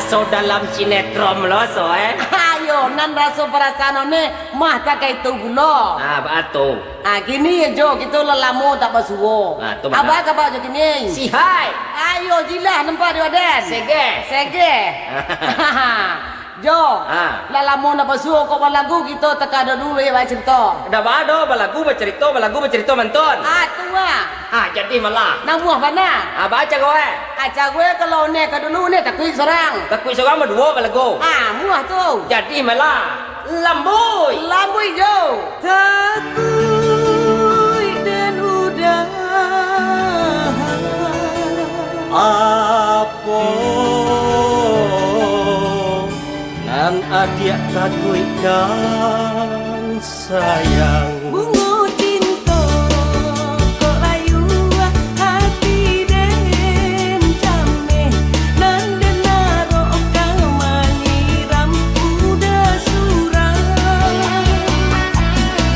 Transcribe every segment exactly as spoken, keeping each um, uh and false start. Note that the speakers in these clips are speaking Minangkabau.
So dalam sinetron lo, so, eh. Ayo, nan raso parasaan ne, mah tak kaitu pulo. Ah, baa tu? Ah, kini jo, kito lah lamo tak basuo. Ah, tu Abah bana. Kaba jo kini? Sihai. Ayo, jilah nampak di badan. Segeh. Segeh. Jo, Ah. lah lamo nak basuo kok balagu, kito takah dulu, eh, bacarito. Dah baa doh, balagu bacarito, balagu bacarito mantun. Ah, tu ah. Ha, jadi malah. Namuah bana. Ha, baca kau, eh. Aca gue kalau ne ka dulu ne takuik sorang. Takuik sorang baduo balagu. Ha, muah tu. Jadi malah. Lambui. Lambui jo. Takuik dan udah. Apo nan adiak takuikkan? Sayang. Bungo cinto kok layua hati den cameh, nan den narok ka manyiram uda surang.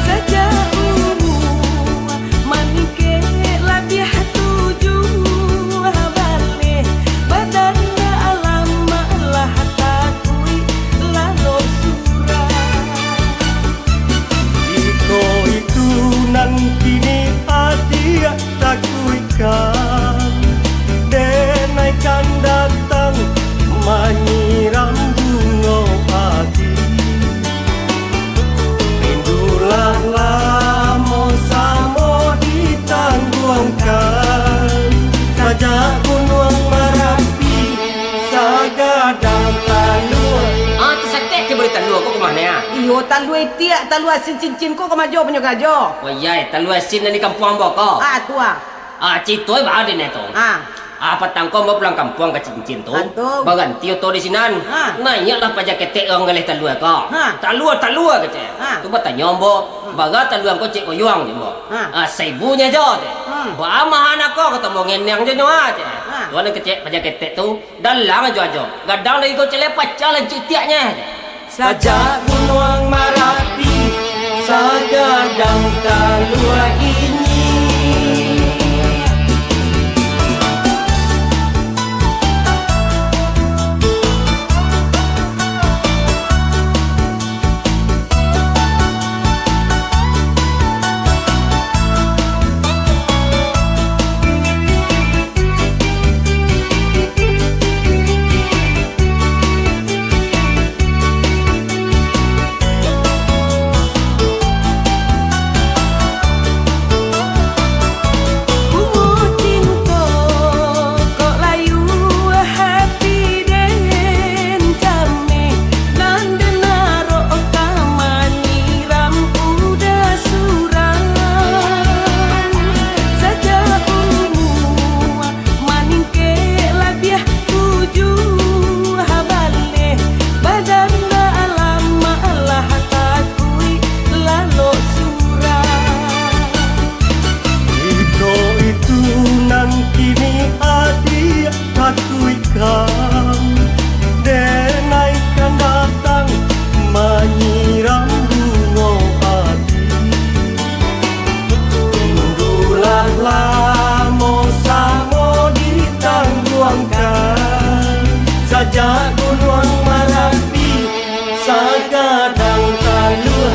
Sajak umua maningkek labiah tujuah baleh, badan alam lah takuik lalok surang. Iko itu nan kini adiak takuikkan, denai kan datang manyiram bungo ati. Rindulah lamo samo ditangguangkan, sajak Gunuang Marapi sagadang talua. Ah, tasakik ke bari talua ko ka mah ne, ah? Iyo, talua itiak, talua asin cincin ko ka majo punyo karajo. Oh, iyai, talua asin nan di kampuang ambo ko. Ah, tu ah. Ah, carito baa dek ne tu. Ah. Ah, patang ko ambo pulang kampuang ka Cincin tu. Ah, tu. Baranti oto di sinan. Ah. Naiaklah paja ketek urang galeh talua ko. Ah. "Talua, talua," kecek. Ah. Tu batanyo ambo, Hmm. "Bara talua ko, Cik Koyuang?" cek ambo. Ah. "Ah, saibunyo jo," cek. Hmm. "Baa mahanyo ko?" kato ambo. "Ngeneng jo nyo ah," cek. Ah. Tu nan kecek paja ketek tu. Dalang ajo-ajo, gadang lagi kau celek, pacah lancik tiaknyo. Sajak Gunuang Marapi, sagadang talua ini. Bungo cinto kok layua hati den cameh, nan den narok ka manyiram uda surang. Sajak umua maningkek labiah tujuah baleh, badan alam lah takuik lalok surang. Iko itu nan kini adiak takuikkan, denai kan datang manyiram bungo ati. Rindulah lamo samo ditangguangkan, sajak Gunuang Marapi sagadang talua.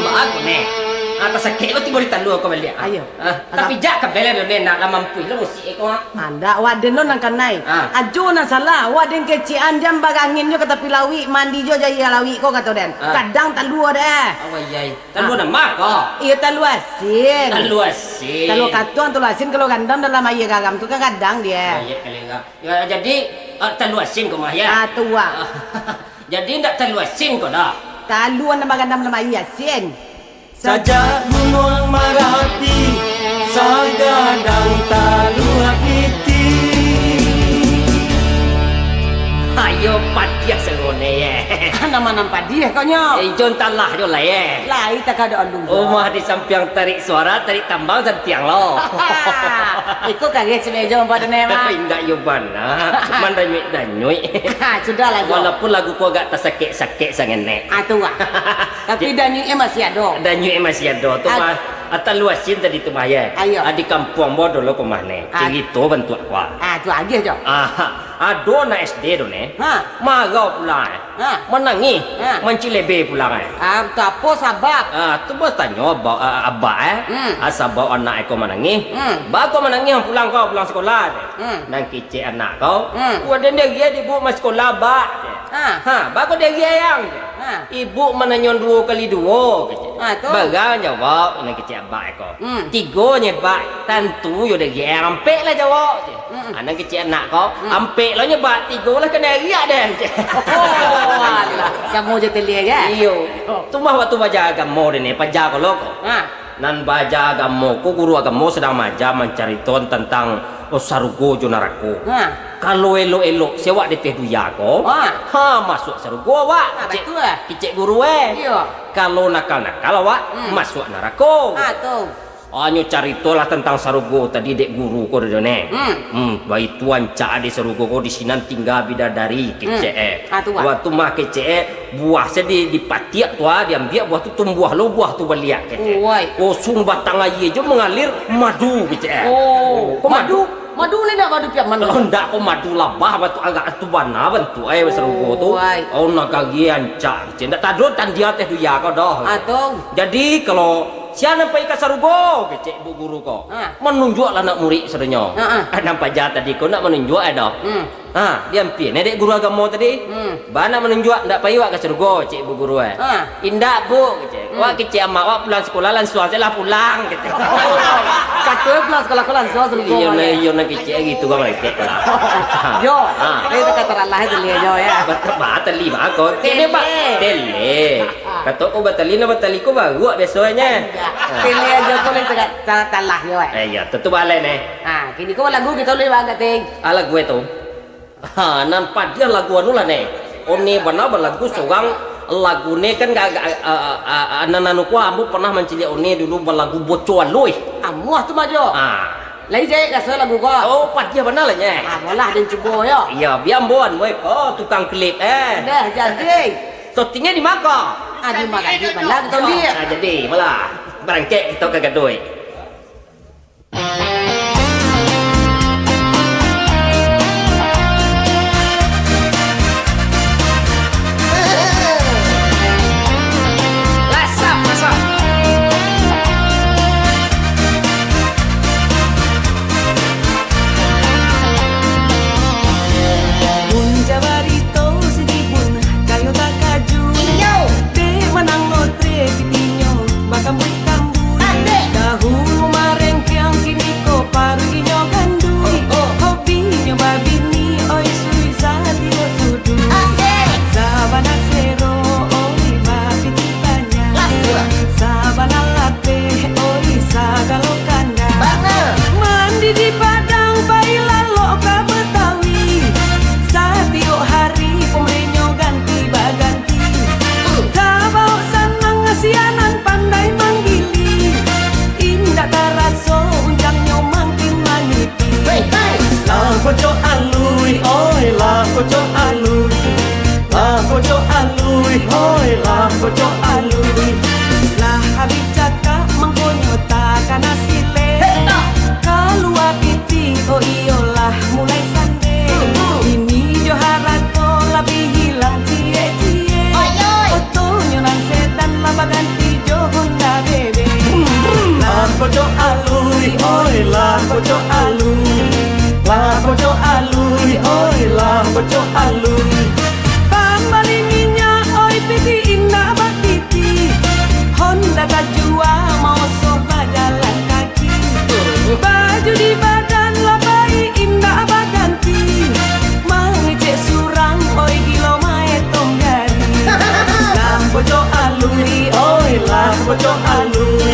Baa ko ne? Ah, tasakik lo tibo di talua ko baliak. Ayo. Ah, tapi jak ka bela dulu ne, nak lah mampuih lo musik ko, ah. Andak, wak den lo nan kanai. Ah. Ajo nan salah, wak den kecekan jan barangin jo ka tapi lauik, mandi jo jo aia lauik ko kato den. Ah. Gadang talua deh. Awai, yai. Talua nan ma ko? Iyo, talua asin. Talua asin. Talua katuang, talua asin, kalau randam dalam aia garam tu kan gadang dia. Aia kali ga-, ya, jadi, ah, talua asin ko mah, ya? Ah, tu, ah. Jadi ndak talua asin ko dah? Talua nan barandam dalam aia asin. Sajak Gunuang Marapi, sagadang talua iti. Ayo padiah sarunyo, ye. Nama nan padiah kok nyo? Eh, jon talah jo lah, ye. Lai takah dok alu. Umah di sampiang tarik suara, tarik tambang santiang lo. Iko kareh sudah jo pada ne, Mak. Indak yo bana, mandanyuik-danyuik. Ha, sudahlah, Jo. Walaupun lagu ko agak tasakek-sakek sangenek. Ah, tu, ah. Tapi danyuiknyo masih ado. Danyuiknyo masih ado. Tu, Mak. Talua asin tadi tu, Mak, ye. Ayo. Ah, di kampuang ambo dulu ko mah ne. Ah. Carito bantuak ko. Ah, tu agiah, Jo. Ah, Ado anak S D tu, Neh. Ha. Marau pulang, eh. Ha. Manangih, Ha. mancilebe pulang, eh. Ah, tu apo sabab? Ah, tu batanyo abak, ah, abak, eh. Hmm. Ah, sabab anak ko manangih. Hmm. Baa ko manangih pulang ko, pulang sikolah, cek. Hmm. Nan kecek anak ko. Hmm. Waden diri di ibuk masih sikolah, Bak, cek. Ha. Ha, baa ko diri ayang, cek. Ha. Ibuk mananyo duo kali duo, kecek. Ha, tu. Bara jawab nan kecek abak ko. Hmm. Tigo nyo, Bak. Tantu yo dek G R ampek lah jawab, cek. Mm-mm. Ah, nan kecek anak ko, Mm. ampek lah nyo, Bak. Tigo lah kanai ariak den, cek. Oh, alah. Samo jo taliah, kan? Iyo. Oh. Tu mah waktu baaja agamo den, eh, paja ko lo ko. Ha. Nan baaja agamo ko, guru agamo sadang maaja mancarito tantang, oh, sarugo jo narako. Ha. Kalau elok-elok si awak di ateh dunia ko, Ha. ha, masuak sarugo awak, Ha, kecek, batua. kecek guru, eh. Iyo. Kalau nakal-nakal awak, Hmm. masuak narako. Ha, tu. Hanyo caritolah tantang sarugo tadi dek guru ko, Dodo, neh. Hmm. Hmm, baitu rancak di sarugo ko, di sinan tingga bidadari, Hmm. kecek, eh. Ah, tu, Wak. Waktu mah kecek, eh, buah se di, dipatiak tu, ah, diambiak buah tu, tumbuah lo buah tu baliak, kecek. Uwai. Kosong batang aia jo mangalir madu, kecek, eh. Oh, Ko madu, madu? madu ni nak madu piak mano? Oh, ndak, ko madu labah, batu agak tu bana bantuak, eh, sarugo tu. Uwai. Oh, nagari rancak, kecek. Ndak tado tandia ateh dunia ko doh. Ah, tu. Jadi, kalau Sia nan pai ka sarugo, kecek bu guru ko. Ha. Manunjuaklah anak murid sadonyo. Ha, ha. Nan paja tadi ko nak manunjuak, eh, doh. Hmm. Ha, diampia neh dek guru agamo tadi. Hmm. Baa nak manunjuak, ndak pai wak ka sarugo, cek bu guru, eh. Ha. Indak, Bu, kecek. Hmm. Wak kecek amak wak pulang sikolah lansuang se lah pulang, kecek. Kato pulang sikolah ko lansuang sarugo. Iyo, nah, iyo, nah, kecek gitu, Bang, kecek lah. Yo, Ha. eh, itu kata Allah itu, Lio, yo, ya. Bat-, batali, Bang, ko. Kene, Bang. Tele. Tele. Ah. Kato ko batali, nah, batali ko baruak biasonyo. Iya. Ah. Pilih aja ko ni tengah ta-, talah yo, eh. Eh, iya, tentu baleh, neh. Ah, kini ko lagu kito lai, Bang, kating. Ah, lagu itu. Ha, nan padiah lagu anu lah, neh. One bana balagu sorang, lagu ne kan ga-, ga-, a, a, a, nan anu ko ambo pernah mancaliak one dulu balagu Boco Alui. Amuah tu, Majo. Ah. Lai jahek raso lagu ko. Oh, padiah bana lah, nyeh. Ah, bolah den cubo, yo. Iya, bia ambo anu, eh, ko tukang klip, eh. Dah jadi. Syutingnyo di ma ko? Ah, di Magadi, bana kito ni. Ah, jadi, malah barangkek kito ka Gadoi. Lasap, lasap. Mun ja barito si Jibun, kayo takajuik. Iyo. Dek manang lotre pitinyo, bakambuik-kambuik. Adek. Dahulu marengkiang, kini ko paruik inyo ganduik. Oh, oh. Hobinyo babini, oi sui satio suduik. Asik. Sabana sero, oi bapiti banyak. Lasua. Sabana lapeh, oi sagalo kanda. Bana. Mandi di Padang, pai lalok ka Betawi. Satiok hari pamerinyo ganti baganti. Tabaok sanang sianan pandai manggili. Indak taraso unjangnyo mangkin manipi. Hei, hei. Lah Boco Alui, oi, lah Boco Alui. Lah Boco Alui, oi, lah Boco Alui. Lah abih cakak mangkonyo takana silek. Hei, tak. Kalua piti, oh iyolah mulai sandek. Hmm, hmm. Bini jo harato labiah hilang ciek-ciek. Oi, oi. Otonyo nan sedan lah baganti jo Honda bebek. Hmm, hmm. Lah Boco Alui, oi, lah Boco Alui. Lah Boco Alui, oi, lah Boco Alui. Pambali minyak, oi, piti indak bapiti. Honda tajua, maosoh bajalan kaki. Baju di badan labai indak baganti. Mangecek surang, oi, gilo maetong jari. Lah Boco Alui, oi, lah Boco Alui.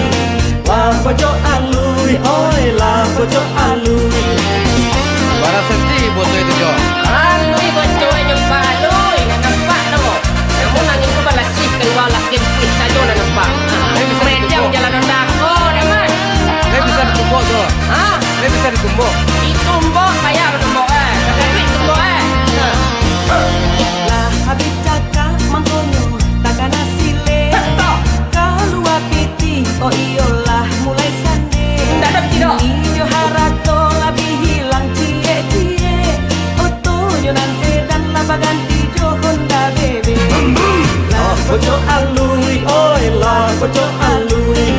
Lah Boco Alui, oi, lah Boco Alui. Bara senti botol itu, Jo? Alui, Boco, eh, nyo Pak Alui, nak nampak tu. Namun angin tu balasih kalua lah kempis sajo nak nampak. Lai bisa Mejang ditumbok. Jalan Honda ko, dah, Mat. Lai bisa ditumbok tu. Ha? Lai bisa ditumbok. Ditumbok, payah ditumbok, eh. Pakai duit tumbok, eh. Lah abih cakak mangkonyo, takana silek. Kalua piti Pocok alui, oi lah pocok alui,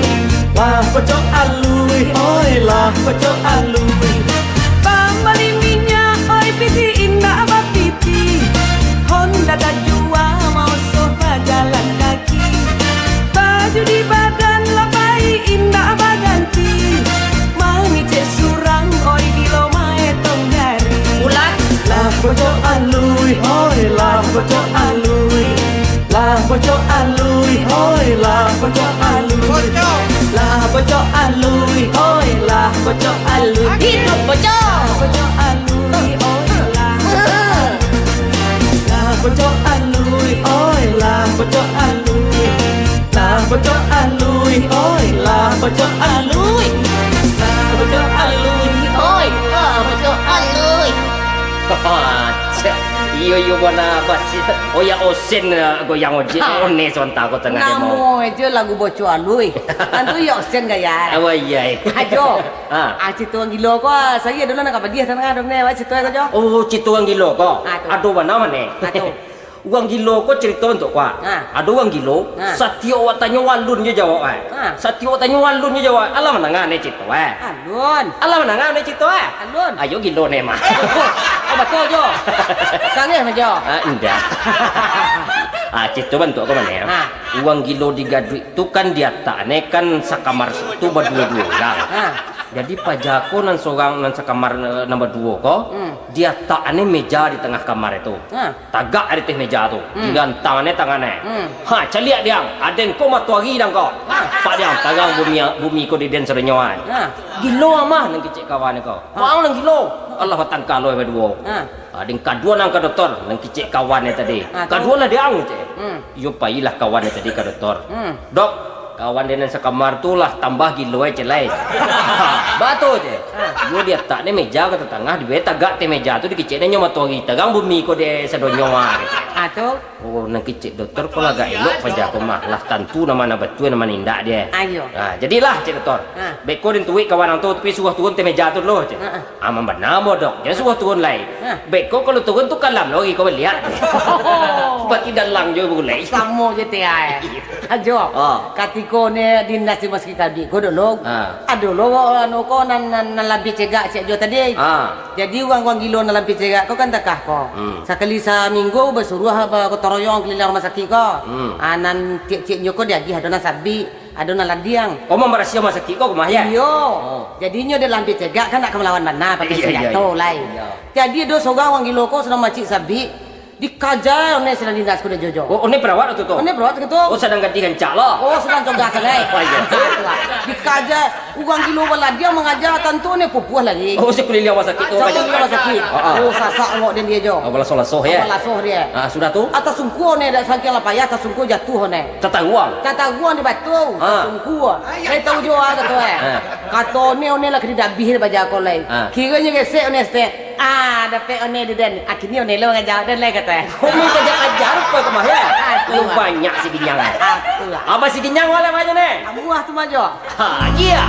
lah pocok alui, oi lah pocok alui. Pambali minyak, oi pitih indak bapitih, Honda tajua mausuh bajalan kaki. Baju di badan labai indak baganti, mangecek surang, oi gilo maetong jari. Ulang. Lah pocok alui, oi lah pocok alui, lah pocok alui, oi lah pocok alui. Pocok. Lah pocok alui, oi lah pocok alui. Hidup pocok. Pocok alui, oi lah. Lah pocok alui, oi lah pocok alui. Lah pocok alui, oi lah pocok alui. Lah pocok alui, oi lah pocok alui. Cak, iyo, iyo, bana basi. Oh ya, osen, eh, goyang ojek. Ha. One sontak ko tangah demo. Namo aja lagu Bocok Alui. Tantu ya osen gaya. Awak iya, eh. Ajo. Ha. Ah, cito urang gilo ko, ah, sari ado lah nan ka padiah tangah dong ne, awak cito ko jo. Oh, cito urang gilo ko. Ah, tu. Ado bana mane? Ah, tu. Urang gilo ko carito bantuak ko. Ha. Ado urang gilo, ha, satiok awak tanyo alun jo jawab, ai. Ha. Satiok awak tanyo alun jo jawab. Alah mandanga ne carito, ai. Alun. Alah mandanga ne carito, ai. Alun. Ayo gilo ne mah. Oh, batua jo. Sangeh mah jo. Ah, indak. Ah, carito bantuak ko mane? Ha. Urang gilo di gaduik tu kan di atak ne kan sakamar tu baduo-duo urang. Ha. Jadi paja ko nan sorang nan sakamar, eh, nan baduo ko, hmm, di atak ne meja di tangah kamar tu. Ha. Tagak di ateh meja tu, hmm, digantang ne tangan ne. Hmm. Ha, caliak diang, aden ko matoari dang ko. Ha. Pak diang, tarang bumi, bumi ko di den sadonyo an. Ha. Gilo amah nan kicek kawan ko. Ha. Bang nan gilo. Alah batangka lo baduo. Ha. Ha, den kaduan nan ka doktor, nan kicek kawan ne tadi. Ha, tu. Kaduan lah diang, cek. Hmm. Iyo pailah kawan ne tadi ka doktor. Hmm. Dok, kawan den nan sakamar tu lah tambah gilo ai, cek lai. Batua, cek. Ha. Iyo di atak ne meja ka tatangah, di tagak ateh meja tu dikicek ne nyo matoari tarang bumi ko di sadonyo an, cek. Ha, tu. Oh, nan kicek doktor ko lah agak elok paja ko mah. Lah tantu nan ma nan batua, nan ma nan indak deh. Ayo. Ha, jadilah, cek doktor. Ha. Beko den turuik kawan ang tu, tapi suruah turun ateh meja tu dulu, cek. Ha, ha. Aman bana mo, Dok. Jan suruah turun lai. Ha. Beko kalau turun tu kalam lo iko baliak. Bati dalang jo bagulai. Samo je te ai. Ajo. Ha. Katiko ne dinas di masakik tadi ko dulu. Ha. Ado lo anu ko nan, nan, nan labiah cegak siap jo tadi. Ha. Jadi urang-urang gilo nan labiah cegak ko kan takah ko. Hmm. Sakali saminggu basuruah bagotong royong kaliliang rumah sakik ko. Hmm. Ah, nan ciek-cieknyo ko diagiah ado nan sabik. Ado nan ladiang. Oh, mambarasiah rumah sakik ko, Mah, ya? Iyo. Oh. Jadinyo dek lampia cegak kan nak ka malawan bana pakai, iyo, iyo, senjato, iyo, lai. Iyo. Jadi ado surang urang gilo ko sadang macik sabik, dikaja one sinan dinas ko dek Jojo. Oh, one perawat waktu tu? One perawat waktu tu. Oh, sadang gadih rancak lah. Oh, sadang cogah sagai. Oh, iyo. Dikaja, urang gilo baladiang mangaja, tantu one pupuah lagi. Oh, sakuliliang rumah sakik tu. Sakuliliang rumah sakik. Ah, ah. Oh, sasak awak den dia jo. Oh, balasoh-lasoh, ya? Balasoh dia. Ah, sudah tu? Atas sungkuah one, dak sangkiang lah payah, atas sungkuah jatuah one. Tataruang. Tataruang di batu, ha. Tasungkua. Lai tahu juo ah, kato eh. Ha. Kato one, one lah kini dabih di baja ko lai. Ha. Kironyo gesek one stek. Ah, dapek one di den. Akini one lo mangaja den lai, kato eh. Kau main kaja-kaja rupa ko mah, ya? Ah, tu. Lu banyak si Ginyang, eh. Ah, tu lah. Apa si Ginyang wala banyak ne? Amuah tu majo. Ha, iya.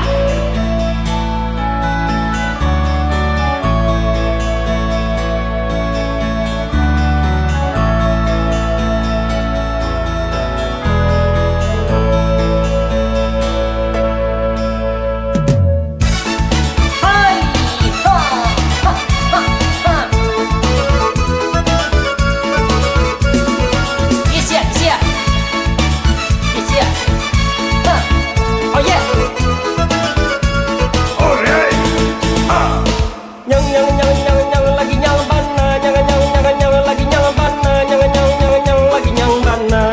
Hai, ha, ha, ha, ha. Isi, isi. Isi. Ha. Oh, yeah. Alright. Ha. Nyang, nyang, nyang, nyang, nyang, lagi nyang bana, nyang, nyang, nyang, nyang, lagi nyang bana, nyang, nyang, nyang, nyang, lagi nyang bana.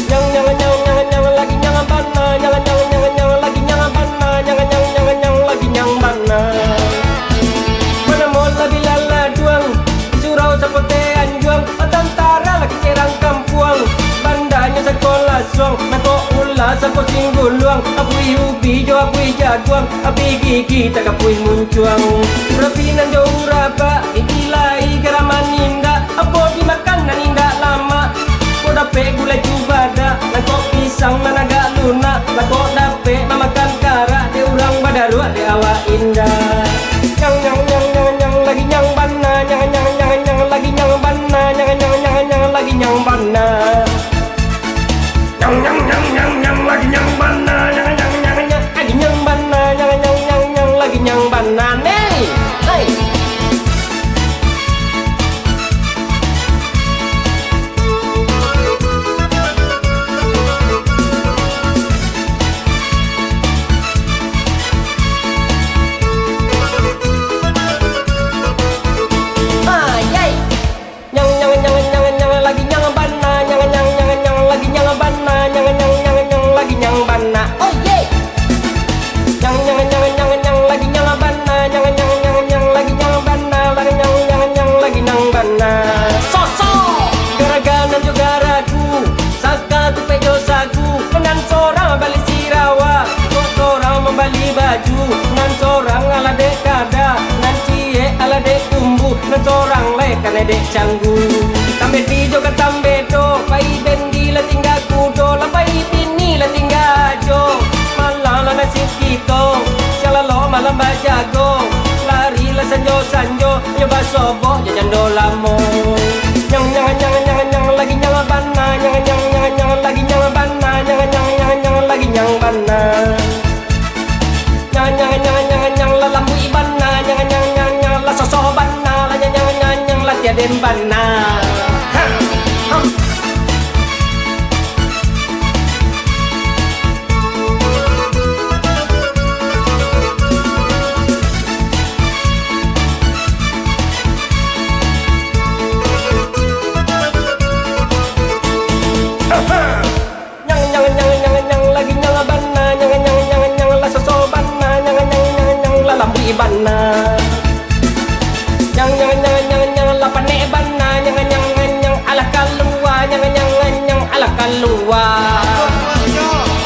Nyang, nyang, nyang, nyang, nyang, lagi nyang bana, nyang, nyang, nyang, nyang, lagi nyang bana, nyang, nyang, nyang, nyang, lagi nyang bana. Manamo lah bilaladuang, di surau sapoteh anjuang, tantara lagi cerang kampuang, bandanyo sakolah suang, nangkok ulah saposing guluang, abuih ubi jo abuih jaguang, api gigi takapuih muncuang. Urapi nan jo urabak, ibilai garaman indak, apo dimakan nan indak lamak. Kok dapek gulai cubadak, nangkok pisang nan agak lunak, lah kok dapek mamakan karak, dek urang badaruak, dek awak indak. Nyang, nyang, nyang, nyang, nyang, lagi nyang bana, nyang, nyang, nyang, nyang, lagi nyang bana, nyang, nyang, nyang, nyang, lagi nyang bana. Sorang lai kanai dek canggu. Tambeh pi jo ka tambeh do, pai bendi lah tingga kudo, lah pai bini lah tingga ajo. Malang lah nasib kito, siang lalok malam bajago. Lari lah sanjo-sanjo, nyo basobok jo jando lamo. Nyang, nyang, nyang, nyang, nyang, lagi nyang bana, nyang, nyang, nyang, nyang, lagi nyang bana, nyang, nyang, nyang, nyang, lagi nyang bana. Nyang, nyang, nyang, nyang, nyang, lah lambuik bana, nyang, nyang, nyang, nyang, lah sosoh bana, lah nyang, nyang, nyang, nyang, lah tiadem bana. Ha, ha. Nyang, nyang, nyang, nyang, nyang, lagi nyang bana, nyang, nyang, nyang, nyang, lah soso bana, nyang, nyang, nyang, nyang, lah lambuik bana. Nyang, nyang, nyang, nyang, nyang, lah panek bana, nyang, nyang, nyang, nyang, alah kalua, nyang, nyang, nyang, nyang, alah kalua.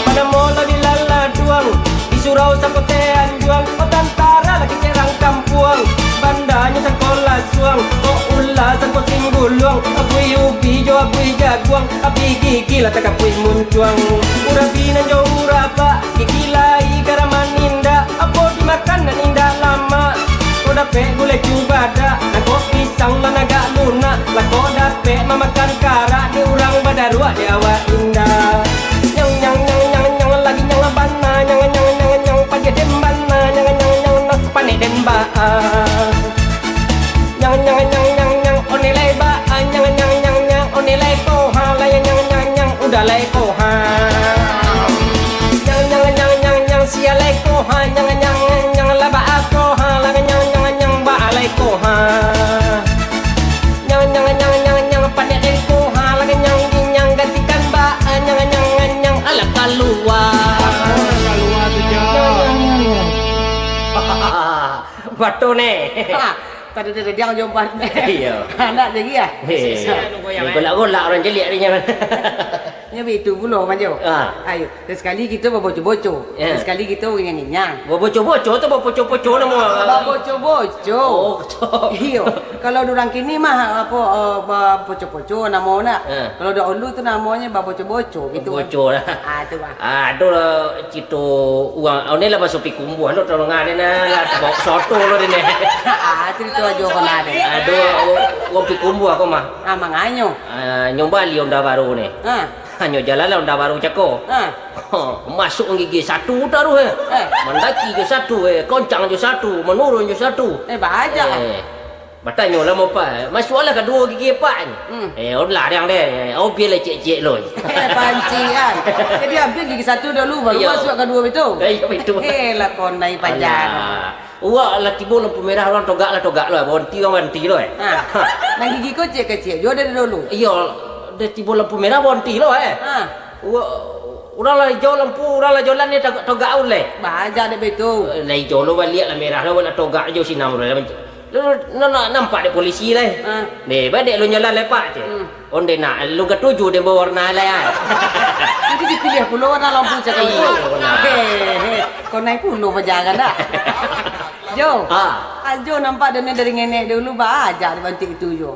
Panamo lah dilaladuang, di surau sangko teanjuang, kok tantara lah kecek rang kampuang, bandanyo sangko lasuang, kok ula sangko singguluang, abui ubi jo abui jaguang, abih gigi lah takapuih muncuang. Urabi nan jo urabak, gigi lai garam manindak, apo dimakan nan indak lamak. Kok dapek gulai cubadak, nangkok pisang nan agak lunak, lah kok dapek mamakan karak, dek urang badaruak, dek awak indak. Nyang, nyang, nyang, nyang, nyang, lagi nyang bana, nyang, nyang, nyang, nyang, padiah den bana, nyang, nyang, nyang, nyang, panek den ba-, ah. Nyang, nyang, nyang, nyang, nyang, one lai ba-, ah, nyang, nyang, nyang, nyang, one lai ko, ha, lai, nyang, nyang, nyang, udah lai ko, ha. Nyang, nyang, nyang, nyang, nyang, sia lai ko, ha, nyang, nyang, nyang, nyang, lah ba-a ko, ha, lah, nyang, nyang, nyang, ba-a lai ko, ha. Nyang, nyang, nyang, nyang, nyang, panek den ko, ha, lah, nyang, nyang, gantikan ba-a, nyang, nyang, nyang, alah kalua. Kalua tu, Jo. Nyang, nyang, nyang, nyang. Batua ne. Ha, tadi dia, dia jompan. Iyo. Anak jadi ya? Hei. Sisa. Ni golak-golak urang caliak ni nyo. Nyo bitu pulo, Manjo. Ah. Ayo, sekali kito baboco-boco. Ya. Sekali kito nginyang-nginyang. Baboco-boco tu bapoco-poco namo? Baboco-boco. Oh, betul. Iyo. Kalau urang kini mah, apo, eh, bapoco-poco namo nak. Ya. Kalau dahulu tu namonyo baboco-boco gitu. Boco lah. Ah, tu lah. Ah, ado lah. Cito urang, one lah baso Pikumbuah lo, tolong ade nah, lah baok soto lo dene. Ah, carito ajo ko nah deh. Ado urang Pikumbuah ko mah. Ah, manganyo? Ah, nyo bali onda baru ne. Ha. Hanyo jalan lah onda baru cako. Ha. Masuak gigi satu taruh, eh. Eh. Mandaki jo satu, eh. Koncang jo satu, manurun jo satu. Eh, baajak, eh. Batanyo lah, "Mau pa?" "Masuaklah kaduo gigi apak," nyo. Hmm. Eh, on lah dang deh. Oh, bialah ciek-ciek lo. Eh, pancian. Jadi, ambil gigi satu dulu, baru Iyo. masuak kaduo itu. Eh, iyo, itu. Eh, lah konai panjang. Alah. Uwak lah tibo lampu merah, urang togak lah, togak lo. Bonti urang bonti lo, eh. Ha. Nan gigi kecek-kecek juo dari dulu. Iyo, dah tibo lampu merah, bonti lo, eh. Ha. Uwak, urang lah ijo lampu, urang lah jalan ni togak, togak uleh. Baajak dek betu. Eh, lah ijo lo baliak, lah merah lo, lah togak jo sinan lo. Lu, na-, na-, nampak dek polisi lai. Ah. Deh, badek lu nyalan lai, Pak, ceh. Hmm. Onde nak, lu katuju dek bawarna lai, ah. Jadi dipiliah pulo warna lampu cakap Iyo, tu. benar. He, he. Konai pulo pajangan dak? Jo. Ah. Ajo nampak dene dari ngenek dulu, ba aja dibantik itu, Jo.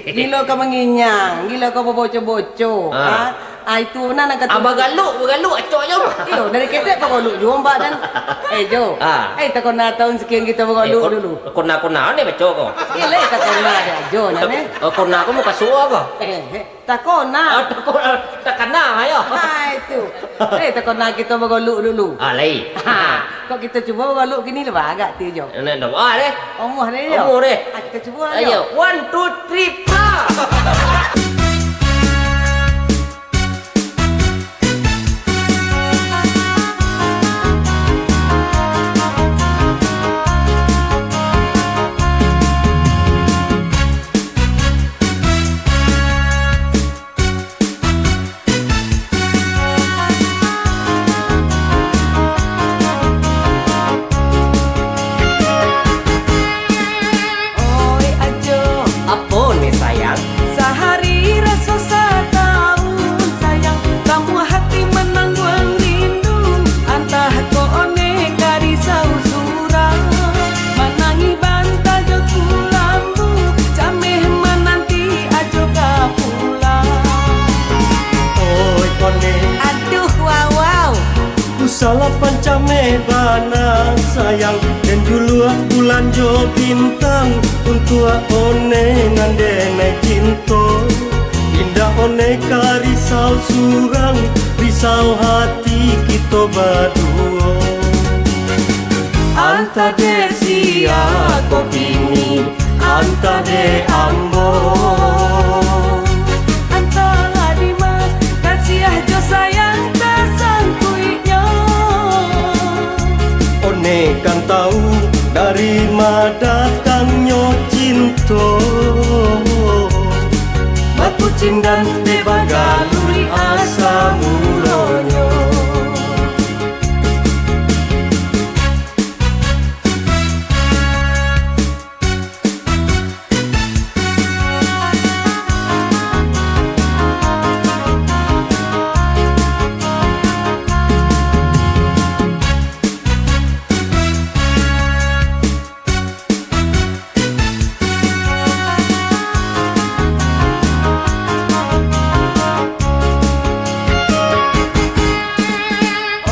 Gilo ka manginyang, gilo ka boboco-boco. Ah. Ah. Ah, itu nan angkat Ah, tu. Bagaluk, bagaluk, acok je. Iyo, dari ketek bagaluk juo, Mbak, dan, eh, Jo. Ah. Eh, takona taun sekian kita bagaluk Eh, kon-, dulu. kona-kona ni baco ko. Eh, lai takona dia, Jo, nan, eh. Oh, kona ko muka suo ko. Eh, eh, takona. Oh, takona, takana, ayo. Ah, itu. Eh, takona kita bagaluk dulu. Ah, lai. Ha, kok kita cuba bagaluk kini lah bagak ti, Jo. Nak, nak, ah, deh. Omuah deh, Jo. Omuah deh. Ah, kita cuba lah, Ayo, Jo. one, two, three, pra. Oi, Ajo. Apo ni, sayang? Sahari Salah pancameh bana sayang, den juluak bulan jo bintang, untuak one nan denai cinto. Indak one ka risau surang, risau hati kito baduo. Antah dek sia ko kini, antah dek ambo. Antahlah dima kasiah jo sayang tasangkuiknyo. One kan tau dari ma datangnyo cinto. Bakucindan dek bagaluik asa mulonyo.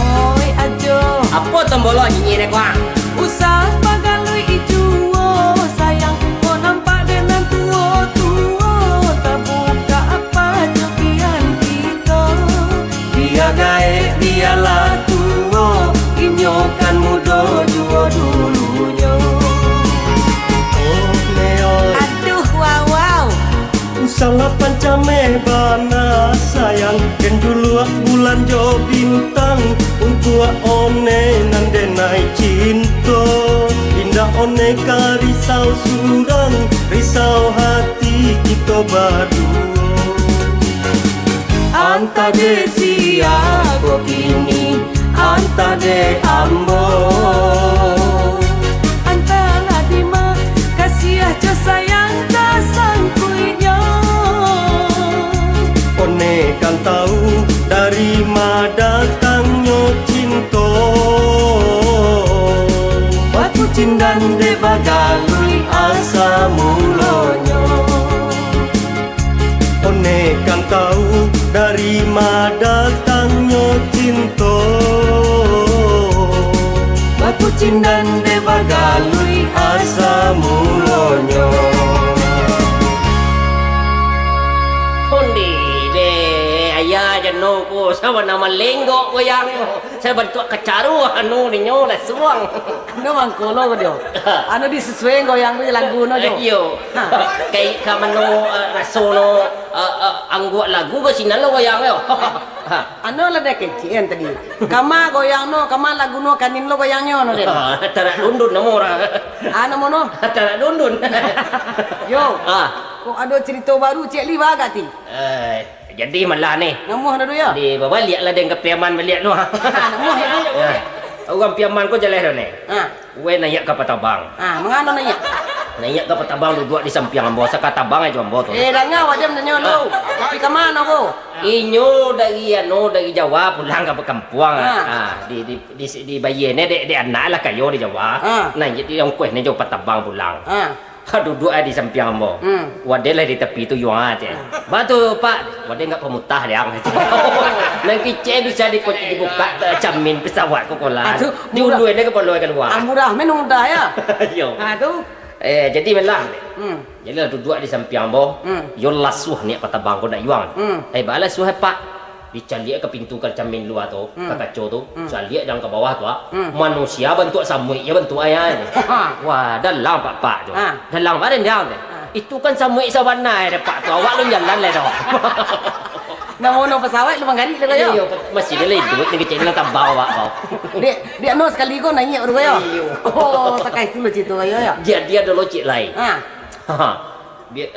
Oi, Ajo. Apo tombolo nyinyir dek kuang? Usah bagaluik juo, sayang, ko nampak dek nan tuo-tuo, tabukak apa jo kian kito. Bia gaek, bialah tuo, inyo kan mudo juo dulunyo. Oh, Leo. Aduh, wow, wow. Usahlah pancameh bana sayang, den juluak bulan jo bintang, untuak one nan denai cinto. Indak one ka risau surang, risau hati kito baduo. Antah dek sia ko kini, antah dek ambo. Antahlah dima kasiah jo sayang tasangkuiknyo. One kan tau dari ma datangnyo cinto. Bakucindan dek bagaluik asa mulonyo. One kan tau dari ma datangnyo cinto. Bakucindan dek bagaluik asa mulonyo. Undi deh, ayah jano ko, sabana malenggok goyang. Sabantuak kacaru anu ninyo lah suang. Anu mangko lo ko dio. Anu disesuaian goyang tu lagu no jo. Iyo. Ha. Kai ka mano, eh, raso no, eh, eh, angguak lagu ko sinan lo goyang yo. Ha. Anu lah dah kecek kan tadi. Kama goyang no, kama lagu no kanin lo goyangnyo no den. Ha, tarak dundun namo urang. Ah, namo no? Tarak dundun. Yo. Ha. Kok ado cerito baru cek li bagak ti? Eh, jadi malah ni. Namuah dah tu yo. Di babaliak lah den ka Piaman baliak tu. Ha, namuah yo. Ya. Urang Piaman ko jaleh dah ni. Ha. Weh naiak ka Patabang. Ha, mangano naiak? Naiak ka Patabang duduak di sampiang ambo, sakatabang ajo ambo tu. Eh, danga wajan tanyo lu. Ha. Tapi ka mano ko? Inyo dari anu, dari Jawa pulang ka kampuang. Ha. Ha, di, di, di, dibayie ne dek, dek anak lah kayo di Jawa. Ha. Nah, jadi ongkoh ne jo Patabang pulang. Ha. Ha, duduak ai di sampiang ambo. Hmm. Wadeh lah di tapi tu, yuang ah, cek. Hmm. Ba tu, Pak, wadeh nggak pamutah, liang, cek. Nan kicek bisa di-, dibukak, eh, camin pesawat ko kolah. Ah, tu murah. Diulun deh kapalo kalua. Ah, murah, men mudah, ya? Iyo. Ah, tu. Eh, jadi malah. Hmm. Jadi lah duduak di sampiang ambo. Hmm. Yo lasuah niat Patabang ko nak yuang. Hmm. Eh, ba lasuah, Pak. Dicaliak ka pintu ka camin lua tu, hmm, ka kaco tu, hmm, caliak jan ka bawah tu, ah. Hmm. Manusia bantuak samuik, iyo bantuak ayah ni. Ha. Wah, dalang, Pak, Pak tu. Ha. Dalang badan dia tu. Ha. Itu kan samuik sabana deh, Pak, tu. Awak lun jalan lai doh. Namo no pesawat lu manggarik lu kayo? Iyo, masih dia lah iduik ni kecil lah tabau awak kau. Dek, dek no sekali ko naiak baru kayo? Iyo. Oh, takai tu lo cerita kayo ya. Jadi ado lo cik lai. Ha. Dia,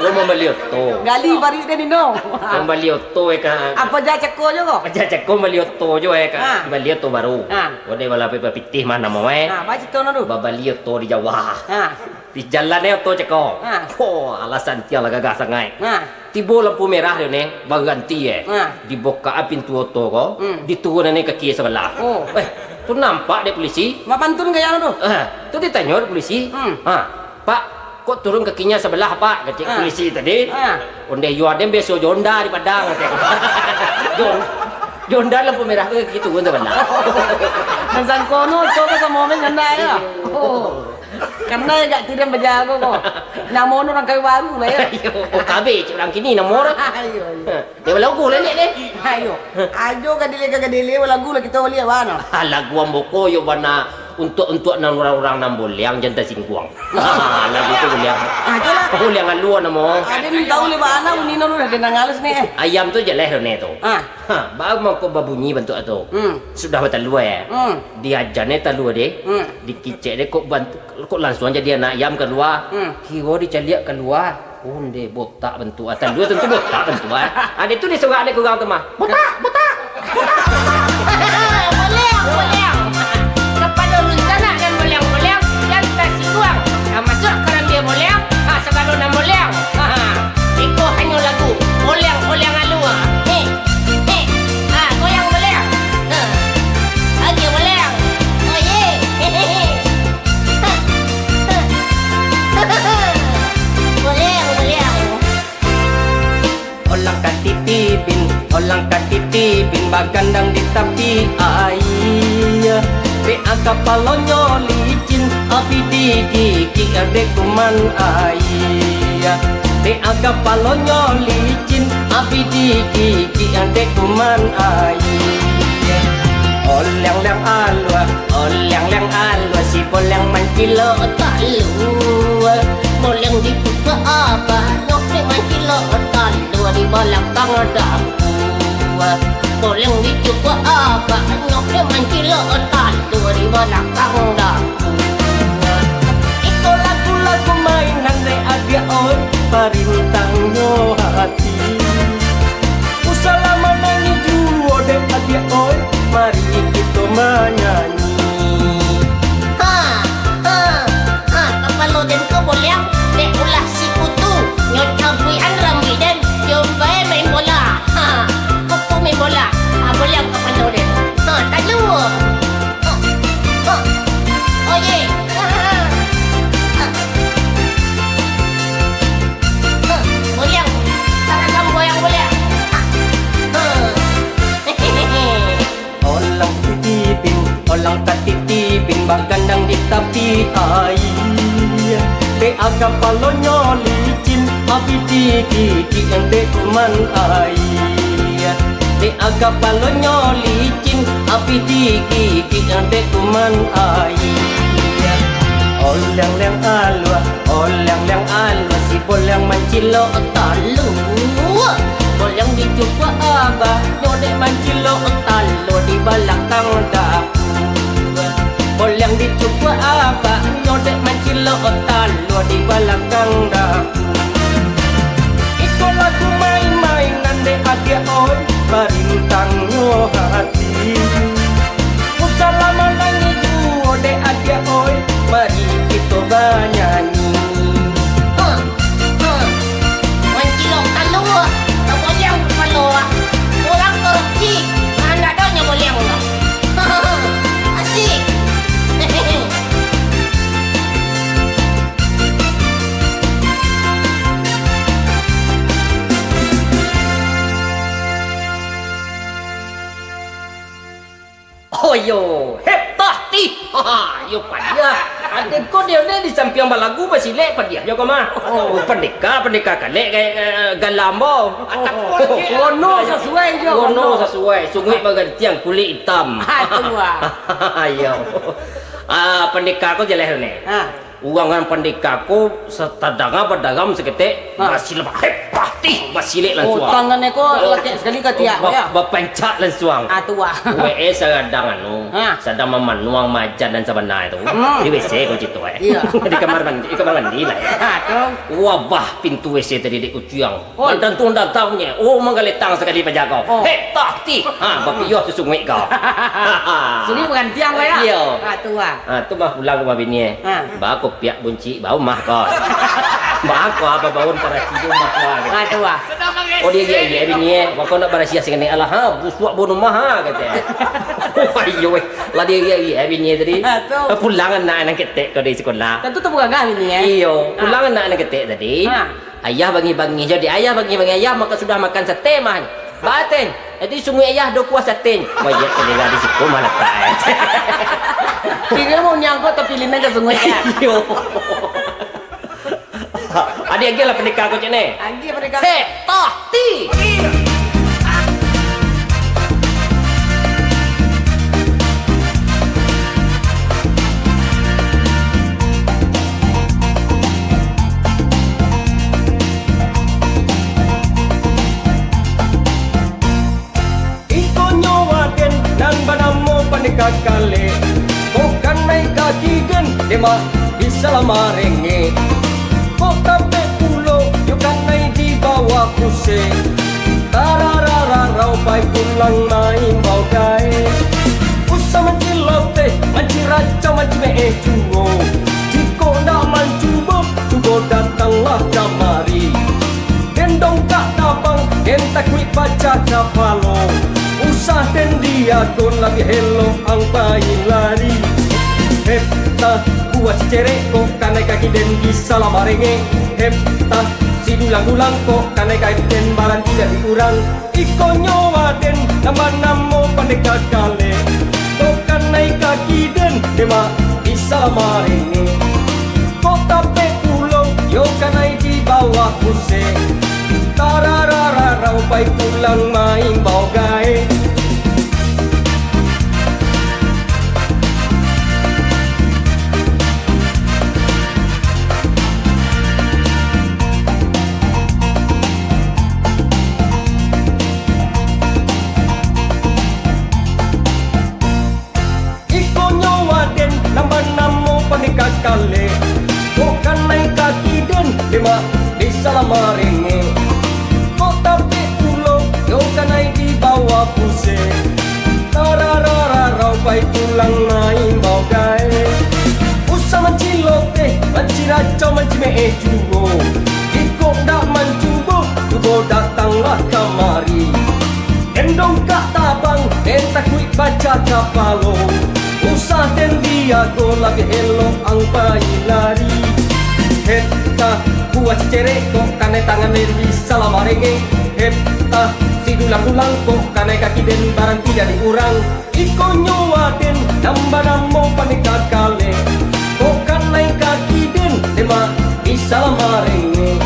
dia mambali oto. Gali paruik dia, Nino. Mambali oto, eh, ka. Apo ja cako jo ko? Apo ja cako, mambali oto jo, eh, ka. Ha. Bali oto baru. Ha. Wadai bala pe-, pitih mah namo, eh. Ha, ba cito no tu? Babali oto di Jawa. Ha. Di jalan, eh, oto cako. Ha. Ko, alah santiang lah gagah sangaik. Ha. Tibo lampu merah tu, ne, baranti, eh. Ha. Dibuka pintu oto ko, hmm, diturunan, eh, kaki sabalah. Oh. Eh, tu nampak dek polisi. Mak pantun gaya tu? Ha, tu ditanyo dek polisi. Hmm. Ha. "Pak, kok turun kakinya sebelah, Pak?" kecek, ah, polisi tadi. Ah. "Ondeh yo aden biaso jo Honda di Padang," kecek. Jon-, Di Honda lampu merah ko gitu kan, sabananyo. Nan sangko no, coba samo men Honda yo. Oh. Karena agak tidak bajago ko. Namo no urang kawin baru lah yo. Iyo, O K B cik urang kini namo urang. Iyo, iyo. Dia balagu lah ni, ni. Ayo. Ajo gadile ka gadile, balagu lah kito baliak bana. Ah, lagu ambo ko yo bana untuak-untuak nan urang-urang nan boleang jan tasingguang. Lagu tu boleang. Ajo lah. Boleang alua namo. Aden tahu le bana bunyi no udah denang halus ni. Ayam tu jaleh ne tu. Ah. Ha, baru mangko babunyi bantuak tu. Hmm. Sudah batalua, eh. Hmm. Diaja ne talua deh. Hmm. Dikicek deh kok bantu, kok langsuang jadi anak ayam kalua. Hmm. Kiro dicaliak kalua. Onde botak bantuak. Ah, talua tantu botak bantuak. Ah, dia tu disorang dek urang tu mah. Botak, botak, botak. Boleang, boleang. Kapado runsanak nan boleang-boleang, jan tasingguang. Tamasuak karambia boleang, ha, sagalo nan boleang. Ha, ha. Iko hanyo lagu boleang-boleang alua. Heh, heh. Ha, goyang boleang. Ha. Agiah boleang. Oh, ye. Hehehe. Ha. Ha. Boleang, boleang. Olang katitipin, olang katitipin, bagandang di tapi aia. Dek a kapalonyo licin, abih digigik dek kuman aia. Dek a kapalonyo licin, abih digigik dek kuman aia. Oleang-leang alua, oleang-leang alua, si boleang mancilok talua. Boleang dicukuak abah, nyo dek mancilok talua di balakang dapua. Boleang dicukuak abah, nyo dek mancilok talua di balakang dapua. Iko lagu-lagu mainan dek adiak oi, parintangnyo hati. Usahlah manangih juo dek adiak oi, mari kito manyanyi. Ha, ha, ha, kapalo den ko boleang, dek ulah si Putu, nyo cabuikan rambuik den, jo bae main bola. Ha, Putu main bola, ha, boleang kapalo den. Ha, talua. Ha, ha, oh ye. Ha, ha, ha. Ha, ha, boleang. Taragam boleang, boleang. Ha, ha. Olang titipin, olang katitipin, bagandang di tapi aia. Dek a kapalonyo licin, abih digigik dek kuman aia. Dek a kapalonyo licin, abih digigik dek kuman aia. Oleang-leang alua, oleang-leang alua, si boleang mancilok talua. Boleang dicukuak abah, nyo dek mancilok talua di balakang dapua. Boleang dicukuak abah, nyo dek mancilok talua di balakang dapua. Iko lagu main-mainan dek adiak oi, parintangnyo hati. Usahlah manangih juo dek adiak oi, mari kito banyanyi. Ha, ha. Mancilok talua, taboleang kapalo, urang korupsi, ndak ado nyo boleang lah. Asik. Oh yo, hep tah tih. Ha, yo padiah. Ade ko dia ni di sampiang balagu basilek padiah jo ko mah. Oh, pandeka, pandeka kalek kayak, eh, galam bo. Wono sasuai jo. Wono sasuai, sunguik bagantiang kulik itam. Ha, tu ah. Iyo. Ah, pandeka ko jaleh ni. Ha. Urang nan pandeka ko satadanga badaram saketek, ha, basilek, hep, pah, tih, basilek lansuang. Oh, tangan ko lakek sakali ka tiak, ba-, ya? Bapancak lansuang. Ah, tu, ah. Wee, sadang anu, ha, sadang mamanuang majan nan sabana tu. Hmm. Di W C ko cito, eh. Iya. Di kamar mandi, di kamar mandi lah, eh. Ha, tu. Wabah pintu W C tadi dek kuciang. Oi. Mandantuang-dantuang bunyi. Oh, manggaletang sakali pajago. Oh. Hep, tah, tih. Ha, bapiyoh tu sunguik ko. Sunguik bagantiang ko, ya? Iyo. Ha, tu, ah. Ha, tu mah pulang ka rumah bini, eh. Ha. Ba ko piak buncik, ba umah ko. Ba ko apa baun parasi di umah ko, ah. Ha, tu, ah. Oh, dia, dia, dia, bini, eh. Ba ko nak barasiah singani. Alah, ha, busuak baun umah, ha, kato. Wah, iyo, weh. Lah dia, dia, dia, bini, eh, tadi. Ha, tu. Pulang anak nan ketek ko dari sekolah. Tantu tu bukan bini, eh. Iyo, ha, pulang anak nan ketek tadi. Ha. Ayah bangih-bangih, jadi ayah bangih-bangih, ayah maka sudah makan sate mah. Bateng, jadi sungai ayah do kuah sateng. Wah, iya, telinga di situ malah tak, eh. Tinggal mau nyangkut tapi lina ke sungai ayah. Yo. Adi agiah lah pendekar kau cik ni. Agiah pendekar. Heh, toh, ti. Ikonyo waden nan banamo Pandeka Kalek, kok kanai kaki den, demak bisa lah marengek. Kok tapek pulo, yo kanai di bawah pusek. Tararararau, pai pulang maimbau gaek. Usah manciloteh, manciracau, mancimeeh juo. Jikok ndak mancubo, cubo datanglah kamari. Den dongkak tabang, den takuik pacah kapalo. Usah den diago, labiah elok ang pai lari. Hep tah, buah cicerek kok kanai kaki den bisa lah marengek. Hep tah, si dulang-dulang kok kanai kaki den baranti jadi urang. Ikonyo waden nan banamo Pandeka Kalek, kok kanai kaki den, demak bisa lah marengek. Kok tapek pulo, yo kanai di bawah pusek. Tararararau, pai pulang maimbau gaek. Ikonyo waden nan banamo Pandeka Kalek, kok kanai kaki den, demak bisa lah marengek. Kok tapek pulo, yo kanai di bawah pusek. Tararararau, pai pulang maimbau gaek. Usah manciloteh, manciracau, mancimeeh juo. Jikok ndak mancubo, cubo datanglah kamari. Den dongkak tabang, den takuik pacah kapalo. Usah den diago, labiah elok ang pai lari. Hep tah, buah cicerek kok kanai tangan den bisa lah marengek. Hep tah, si dulang-dulang kok kanai kaki den baranti jadi urang. Ikonyo waden nan banamo Pandeka Kalek, kok kanai kaki den, demak bisa lah marengek.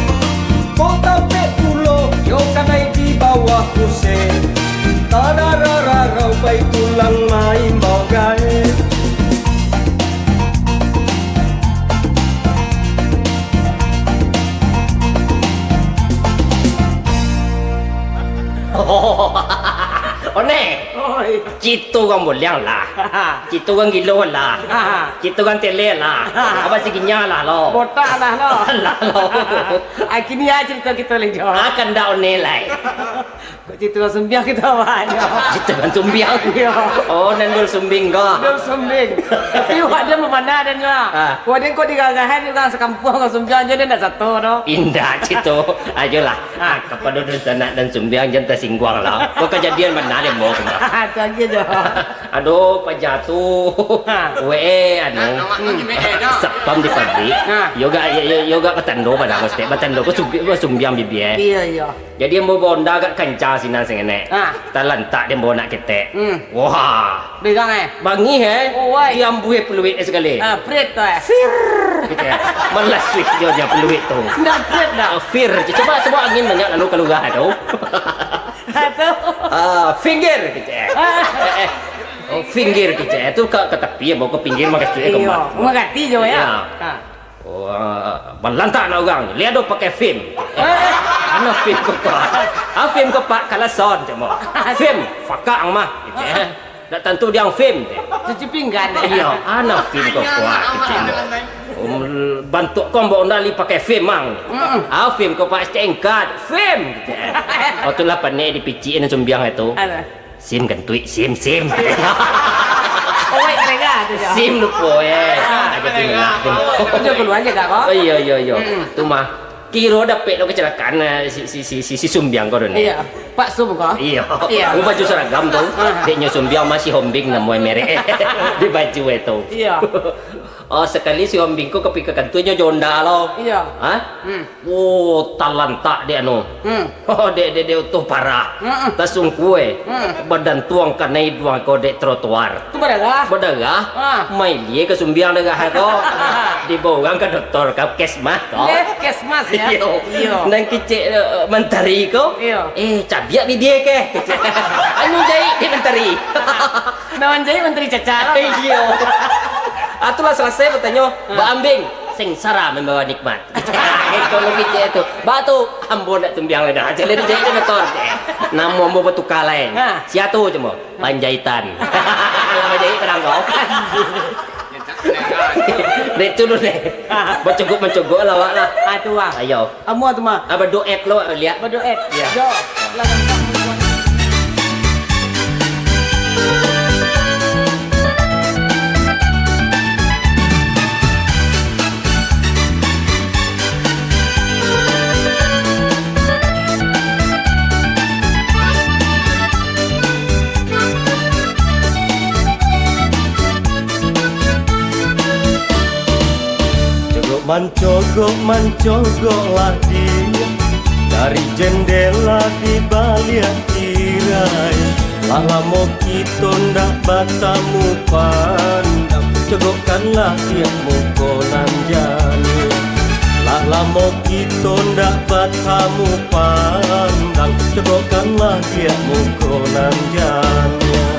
Kok tapek pulo, yo kanai di bawah pusek. Tararararau, pai pulang maimbau gaek. One. Oi. Cito urang buliang lah. Cito urang gilo lah. Cito urang tele lah. Abah si ginya lah lo. Botak lah lo. Lah lo. Ai, kini a carito kito lai, Jo. Ah, kandak one lai. Kok cito urang sumbiang kito, Abah, Jo? Cito urang sumbiang? Iyo. Oh, nan Dul Sumbing ko. Dul Sumbing. Tapi wak den bapana den lah. Ah. Wak den kok digagahan urang sakampuang urang sumbiang, Jo, den ndak sato doh. Indak, cito. Ayolah. Ah. Ah, kapado dunsanak nan sumbiang jan tasingguang lah. Kok kajadian bana dek ambo tu mah. Tu agiah, Jo. Aduh, paja tu. Ha. Wee, anu. Ah, awak tu gimana, Jo? Satpam di pabrik. Ha. Yo gak, yo, yo, yo gak batando pado ko, stek batando ko sumbi-, ko sumbiang bibia. Iyo, iyo. Jadi ambo baonda agak kancang sinan sangenek. Ha. Talantak dek ambo nak ketek. Hmm. Wah. Begang, eh? Bangih, eh? Oh, wai. Diambuih peluit sakali. Ah, prit tu, eh? Fir! Gitu, eh. Malah switch jo, jo peluit tu. Ndak prit, ndak? Ah, fir. Coba, coba angin banyak lalu kaluar tu. Ha, tu. Ah, pinggir, gitu, eh. Ah. Eh, eh. Oh, pinggir, gitu, eh. Tu ka, ka tapi, ya, bawa ke pinggir, makasih, eh, ke Iyo, mak. Makasih jo, ya. Ya. Ha. Oh, ah, balantak nak urang. Lihat tu pakai film. Eh. Ano film ko, Pak? Ah, film ko, Pak, kalau sound, cuma. Film, fakak ang mah, gitu, eh. Ndak tantu diang film, eh. Cuci pinggan. Iyo, ano film ko kuat, kecil. Um, bantuak ko ambo ndak lai pakai film, mang. Mm-mm. Ah, film ko, Pak, stengkat. Film, gitu, eh. Oh, tu lah panek dipicik nan sumbiang itu. Alah. Sim kantuik, sim, sim. Oh, wait, kerega tu, Jo. Sim lupo, eh. Ah, agak tinggal film. Jo keluar je, Kak, ko? Oh, iyo, iyo, iyo. Mm-mm. Tu mah. Kiro dapek lo kecelakaan, eh, si, si, si, si, si Sumbiang ko tu ni. Iyo. Pak Sum ko? Iyo. Iyo. Baju seragam tu. Ah. Dek nyo Sumbiang masih hombing namo merek. Di baju itu. Iyo. Oh, sakali si Hombing ko ka pai ka kantua nyo jo onda lo. Iyo. Ha? Hmm. Oh, talantak dek anu. Hmm. Oh, dek, dek, dek, utuh parah. Hmm. Tasungkua. Hmm. Badantuang kanai duang ko dek trotoar. Tu badarah? Badarah. Ah. Mailia ka sumbiang darah ko. Dibawa urang ka doktor, ka puskesmas ko. Puskesmas, ya? Iyo. Iyo. Nan kecek, eh, mantari ko. Iyo. "Eh, cabiak bibia keh?" Kecek. Anu jahit dek mantari. Nan manjahit mantari caca lah. Iyo. Ah, tu lah salasai batanyo, ah. Ba Ambing, sengsara membawa nikmat. Kalau kecek tu. Ba tu, ambo nak sumbiang lai dah. Jadi jahit dek doktor. Namo ambo batuka lai. Ha. Sia tu cuma? Panjaitan. Lah manjahit padang kau. Dek tu dulu deh. Bacogok-mancogok lah awak lah. Ah, tu lah. Ayo. Amuah tu mah. Ah, baduet lo awak liak. Baduet. Yo. Yo. Lah, lah, lah. Cogok mancogok, mancogoklah dia dari jendela di baliak tirai. Lah lamo kito ndak batamu pandang, cogokkanlah dia muko nan janiah. Lah lamo kito ndak batamu pandang, cogokkanlah dia muko nan janiah.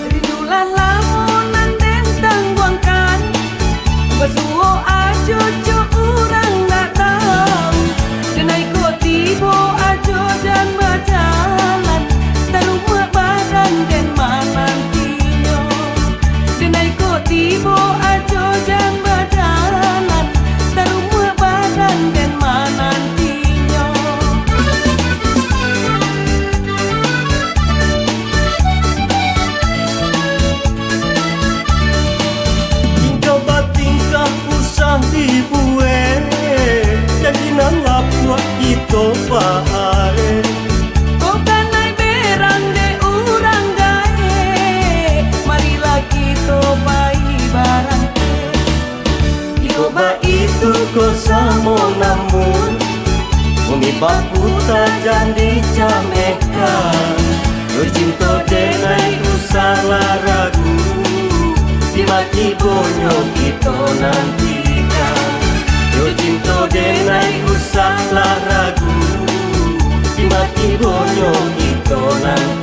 Rindu lah lamo nan den tangguangkan, basuo ajo jo urang ndak tau. Denai ko tibo ajo jan bajalan, tarumuak badan den manantinyo. Denai ko tibo ajo jan bajalan, tarumuak badan den manantinyo. Tingkah batingkah usah dibuek, janji nan lapuak kito paarek. Ko kanai berang dek urang gaek, marilah kito pai barang. Iko baitu ko samo namun, bumi baputa jan dicamehkan. Yo cinto denai usahlah ragu, di ma tibonyo kito nantikan. Yo cinto denai usahlah ragu, di ma tibonyo kito nantikan.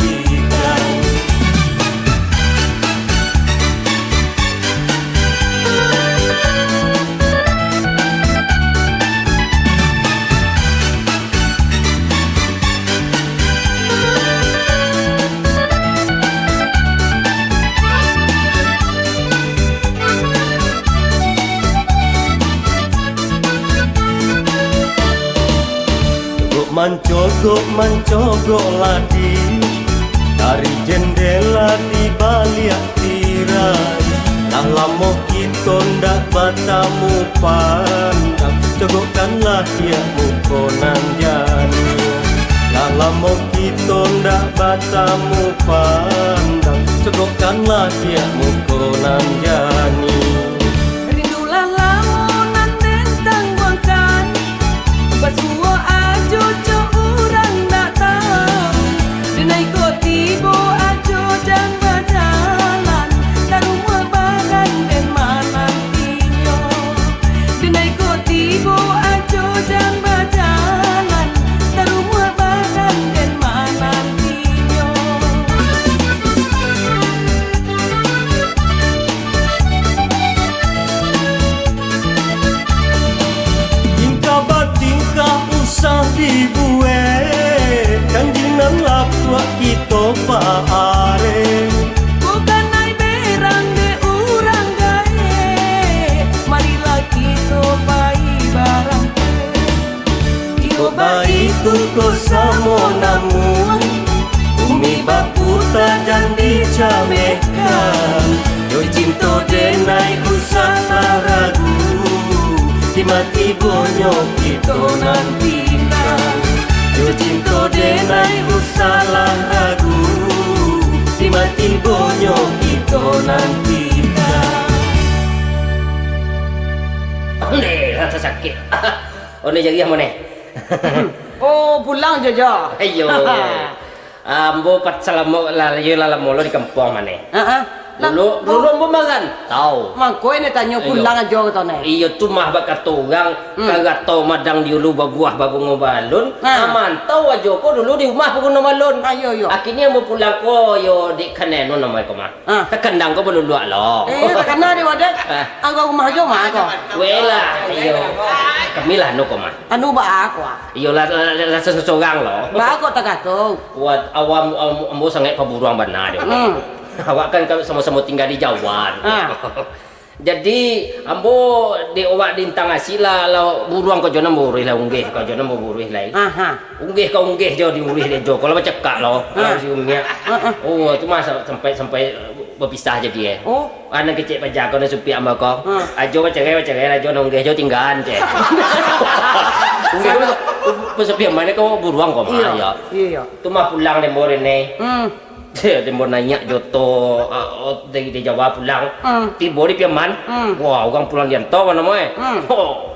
Cogok mancogok, mancogok lah di dari jendela di baliak tirai. Lah lamo kito ndak batamu pandang, cogokkanlah dia muko nan janiah. Lah lamo kito ndak batamu pandang, cogokkanlah dia muko nan janiah. Rindulah lamo nan den tangguangkan, basuo ajo jo urang ndak tau. Denai ko tibo ajo jan bajalan, tarumuak badan den manantinyo. Denai ko tibo ajo jan bajalan, tarumuak badan den manantinyo. Tingkah batingkah usah dibuek, janji nan lapuak kito paarek. Ko kanai berang dek urang gaek, marilah kito pai barang. Iko baitu ko samo namun, bumi baputa jan dicamehkan. Yo cinto denai usahlah ragu, di ma tibonyo kito nantikan. Yo cinto denai usahlah ragu, di ma tibonyo kito nantikan. Sasakik. Oh, ni jariah mane? Oh, pulang jo, Jo. Iyo. Ambo pat salamo lah, iyo lah lamo lo di kampuang mane. Ha, ha. Dulu, dulu ambo marantau. Mangko ini tanyo pulang ajo kato ne. Iyo, tu mah bakato urang, hmm, karato madang di ulu babuah babungo balun, ha, mantau ajo ko dulu di rumah baguno balun. Ha, iyo, iyo. Akhirnyo ambo pulang ko, yo, di kanai nu namo ko mah. Ah. Takandang ko baluluak lo. Eh, iyo, takana dek wadah. Ah. Angkau rumah jo mah ko. Weh lah, iyo. Kami lah anu ko mah. Anu baa ko ah. Iyo lah, lah, lah, lah, sorang lo. Baa ko tagato. Wah, awak, am-, ambo sangaik paburuang bana dek. Hmm. Awak kan kami samo-samo tingga di Jawa. Ah. Jadi, ambo dek awak di Intang Asik lah, lah buruang ko jo nan buruih lah, unggeh ko jo nan buruih lai. Aha. Unggeh ka unggeh jo diuruih dek jo. Kalau bacakak lo, kalau si Umi. Ha, ha. Oh, tu mah sa-, sampai, sampai bapisah jadi, eh. Oh. Anak kecek paja ko, anak supiak ambo ko. Ha. Ajo bacarai, bacarai lah jo, anak unggeh jo tinggaan, cek. Unggeh tu, tu, tu supiak mane ko buruang ko mah, iyo, ya. Iyo, iyo. Tu mah pulang dek ambo ni. Hmm. Dek ambo naiak jo oto, ah, o-, dari, dari Jawa pulang. Hmm. Tibo di Piaman. Hmm. Wah, urang pulang di rantau mah namo, eh. Hmm. Ho,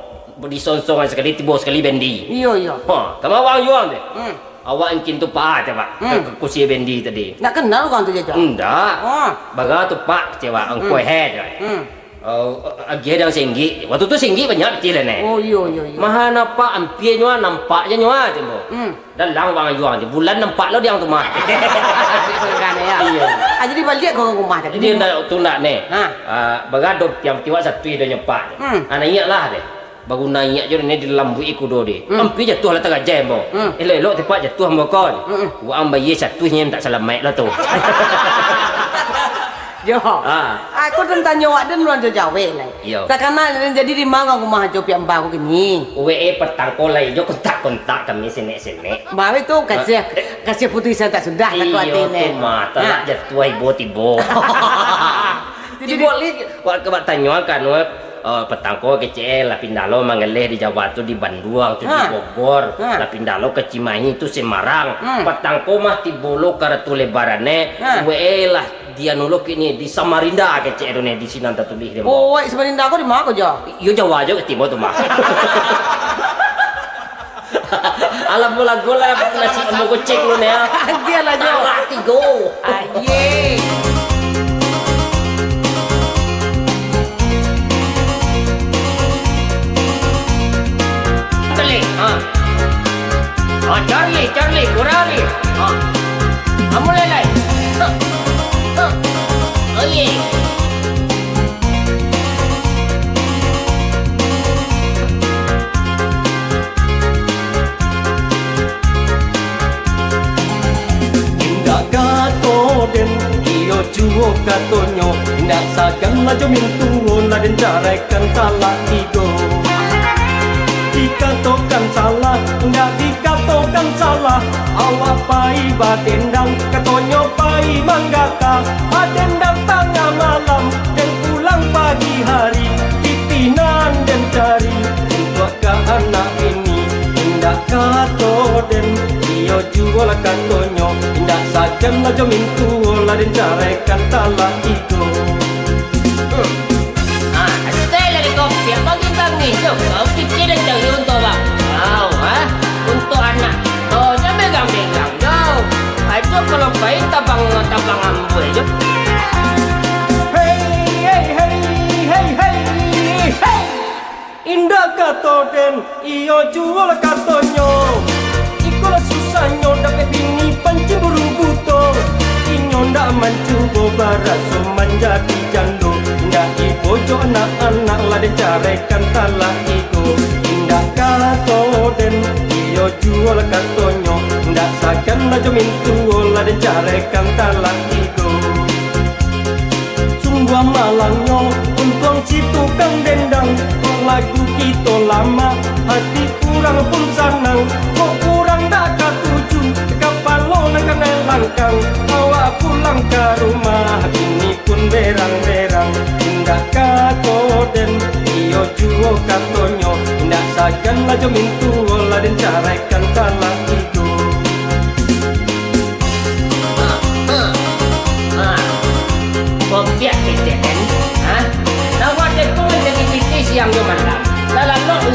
disonsongan sakali, tibo sakali bendi. Iyo, iyo. Ha, tama urang juo tu. Hmm. Awak angkin tu, Pak, cak, Pak. Hmm. Ka, ka kusi bendi tadi. Ndak kenal urang tu, Jaja? Ndak. Wah. Bara tu, Pak, cak, Pak. Angkoi, hmm, he, cak. Hmm. Oh, agiah dek ang sainggik. Waktu tu sainggik banyak pitih lah, neh. Oh, iyo, iyo, iyo. Maha nampak, ampia nyo, nampak je nyo, cak, Pak. Hmm. Dalam urang juo tu. Bulan nampak lo di ang tu mah. Iyo. Ah, jadi baliak ka rumah tadi. Jadi ndak tu ndak, neh. Ha. Ah, bara do tiang tiwak satu dah nyepak. Hmm. Ah, naiak lah deh. Baru naiak jo ni dilambuik kudo deh. Hmm. Ampia jatuah lah tarajai ambo. Hmm. Elok-elok tipak jatuah ambo ko. Hmm. Urang bayia satu nyo tak salamaik lah tu. Jo. Ah. Aku den tanyo awak den urang jo jawek lai. Iyo. Takana den jadi di ma urang rumah jo piak mbah ko kini? Weh, eh, patang ko lai jo kontak-kontak kami sinek-sinek. Baru tu kasiah, ah, kasiah putusan tak sudah, takut ati tu neh. Iyo, mah, talak jatuah ibo tibo. Jadi tibo di- li, wak, wak tanyo kan, wak, eh, patang ko kecek lah pindah lo manggaleh di Jawa tu di Bandung, tu di Bogor, ha, lah pindah lo ka Cimahi tu Semarang. Hmm. Patang ko mah tibo lo ka Ratu Lebaran neh, ha, weh lah. Di anu lo kini, di Samarinda kecek tu neh, di sinan tatulih dek ambo. Oh, wai, Samarinda ko di ma ko, Jo? Iyo, Jawa jo kecek ambo tu mah. Alah, bola-bola, nasi ambo goceng lo neh. Agiah lah, Jo. Alah, tigo. Aye. Balik, ha. Ah, Charlie, Charlie, kurari. Ah. Amulai lai. Huh. Huh. Oh, yeah. Indak kato den, iyo juo katonyo, indak sagan lah jo mintuo, lah den caraikan talak tigo. Dikatokan salah, indak dikatokan salah, awak pai badendang, katonyo pai manggata, badendang tangah malam, den pulang pagi hari, piti nan den cari, untuak ka anak bini, indak kato den, iyo juo lah katonyo, indak sagan lah jo mintuo, lah den caraikan talak tigo. Hmm. Ah, asai lah di kopiak, bagi kami tu, kau pikir dan cari untuak bang. Au, ha? Untuak anak. Oh, jan begang-begang, jo. Ajo kalau pai tabang, tabang ambuih, jo. Hei, hei, hei, hei, hei, hei. Indak kato den, iyo juo lah katonyo. Ikolah susahnyo dapek bini pancing burung buto. Inyo ndak mancubo baraso manjadi jando. Indak ibo jo anak-anak lah den caraikan talak tigo. Indak kato den, iyo juo lah katonyo. Indak sagan lah jo mintuo lah den caraikan talak tigo. Sungguah malangnyo untuang si tukang dendang, kok lagu kito lamak, hati urang pun sanang, kok urang dak katuju, kapalo nan kanai langkang, awak pulang ka rumah, bini pun berang-berang, indak kato den, iyo juo katonyo, indak sagan lah jo mintuo lah den caraikan talak tigo. Ha, ha, ha. Kopiak kecek den, ha? Lawa tepung jadi pitih siang jo malam. Lah lalok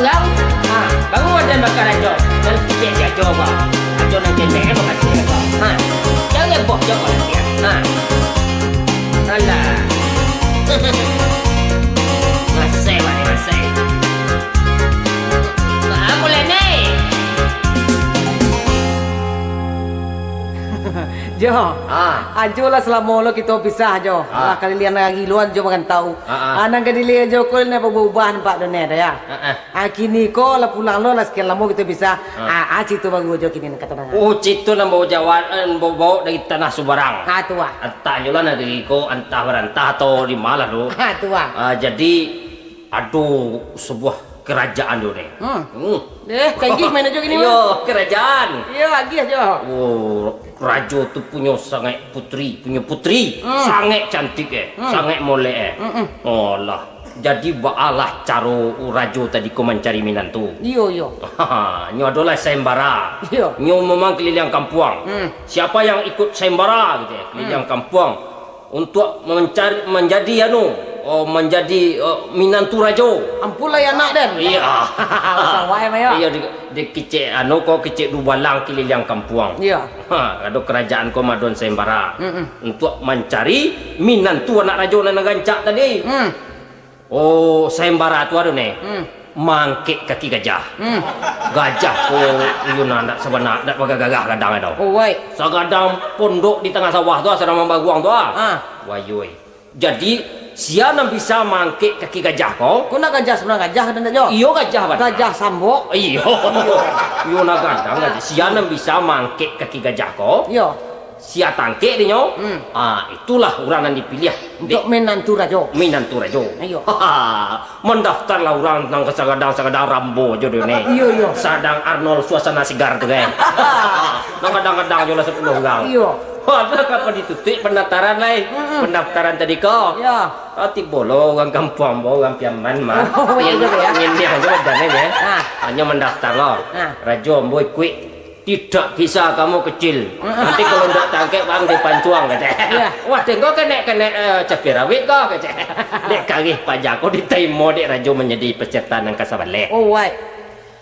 Oh. Ah. Ajo lah salamo lo kito pisah jo. Ah. Lah kaliliang nagari luar jo marantau. Ah, ah. Ah, nan gadileh ajo ko lah berubah nampak dunia dah ya. Ah, ah. Ah, kini ko lah pulang lo lah sekian lamo kito pisah. Ah. Ah, ah, carito baru ajo kini nan kato dangan. Oh, carito nan bawa jawa-, eh, bawa, bawa dari tanah subarang. Ah, tu ah. Antah jo lah nagari ko, antah barantah atau di ma lah tu. Ah, tu ah. Ah, jadi, ado sebuah kerajaan tu ni. Hmm. Hmm. Eh, kanggih main ajo kini mah. Iyo, kerajaan. Iyo, agiah jo. Oh, rajo tu punyo sangaik putri, punyo putri, hmm, sangaik cantik eh, hmm, sangaik molek eh. Hmm, hmm. Olah. Jadi baalah caro rajo tadi ko mancari minantu. Iyo, iyo. Nyo adolah sayembara. Iyo. Nyo memang keliling kampuang. Hmm. Siapa yang ikut sayembara gitu ya, keliling, hmm, kampuang. Untuak mancari, manjadi anu, oh, manjadi, oh, minantu rajo. Ampun lah ya anak den. Iyo. Usah wae mah yo. Iyo, di, di kicik anu ko, kicik dubalang kililiang kampuang. Iyo. Ha, ado kerajaan ko madon sayembara. Mm-mm. Untuak mancari minantu anak rajo nan rancak tadi. Hmm. Oh, sayembara tu ado ne. Hmm. Mangkek kaki gajah. Hmm. Gajah ko, iyo nah, ndak sabana, ndak bagagah gadang tu. Oh, wai. Sagadang pondok di tangah sawah tu, sadang mambaruang tu ah. Ah. Wayoi. Jadi, sia nan bisa mangkek kaki gajah ko. Ko nak gajah sabananyo gajah, kan ndak jo? Iyo, gajah bana. Gajah sambok. Iyo. Iyo nah gadang gajah. Sia nan bisa mangkek kaki gajah ko. Iyo. Sia tangkek dinyo, hmm, ah, itulah urang nan dipiliah. Untuak dek minantu rajo. Minantu rajo. Iyo. Mandaftarlah urang nan ka sagadang-sagadang rambo jo dek ne. Iyo, iyo. Sadang Arnold suasana sigar tu kan. Nan gadang-gadang jo lah sapuluah urang. Iyo. Alah, kapan ditutuik pandaftaran lai? Mm-mm. Pandaftaran tadi ko. Iyo. Ah, tibo lo urang kampuang ambo, urang Piaman mah. Oh, iyo, iyo, iyo. Ngin-, ngin-, ngin-, ngin-, ngin-, ngin-, ngin-, ngin-, Ah. Hanyo mandaftar lo. Ah. Rajo ambo ikuik. Tidak bisa kamu kecil. Nanti kalau ndak tangkek, bang, dipancuang, kata. Iya. Wah, tengok kenek-kenek, eh, cabai rawit ko, kata. Dek karih paja ko diterima dek rajo menjadi peserta nan kasabaleh. Oh, wai.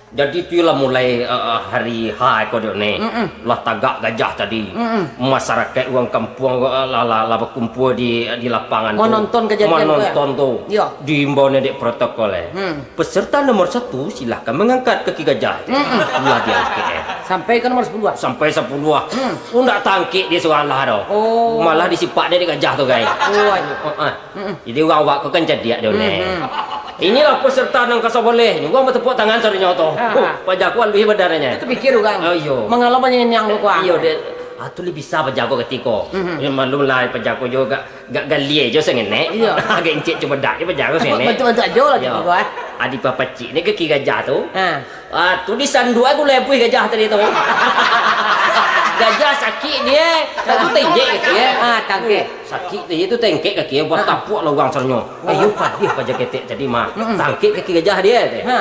Jadi tu lah mulai, eh, eh, hari H ko dek ne. Mm-mm. Lah tagak gajah tadi. Mm-mm. Masyarakat urang kampuang, eh, lah, lah, lah bakumpul di, di lapangan tu. Manonton kejadian tu, ya? Manonton tu. Iya. Diimbau ne dek protokol, eh. Hmm. Peserta nomor satu, silahkan mengangkat kaki gajah. Mm-mm. Lah diangkek, eh. Sampai ka nomor sapuluah. Sampai sapuluah. Hmm. Ndak tangkek dia surang lah tu. Oh. Malah disipak dia dek gajah tu, gai. Oh, aduh. Heeh. Mm-mm. Jadi urang awak ko kan cadiak dia, ne. Mm-mm. Inilah peserta nan kasabaleh. Urang batapuk tangan sadonyo tu. Ah. Oh, paja ko aluih badananyo. Itu pikir urang. Oh, iyo. Mangalo banyak nyang ko, ah. Iyo, dek. Ah, tu lah bisa paja ko katiko. Mm-mm. Ya, maklum lah, paja ko jo gak Gak galie jo sangenek. Iya. Agak incik cubo dak cubo jago sangenek. Bantuak-bantuak ajo lah. Iya. Cubo, ah. Adi papacik ni kaki gajah tu. Ha. Ah, tu disanduak aku lebuih gajah tadi tu. Gajah sakik dia. Tu tengkek kaki dia. Ah, tangkek. Sakik dia tu tengkek kaki dia. Buat, ha, tapuak lah urang saranyo. Oh. Eh, yo padih paja ketek tadi mah. Mm-mm. Tangkek kaki gajah dia tu. Ha.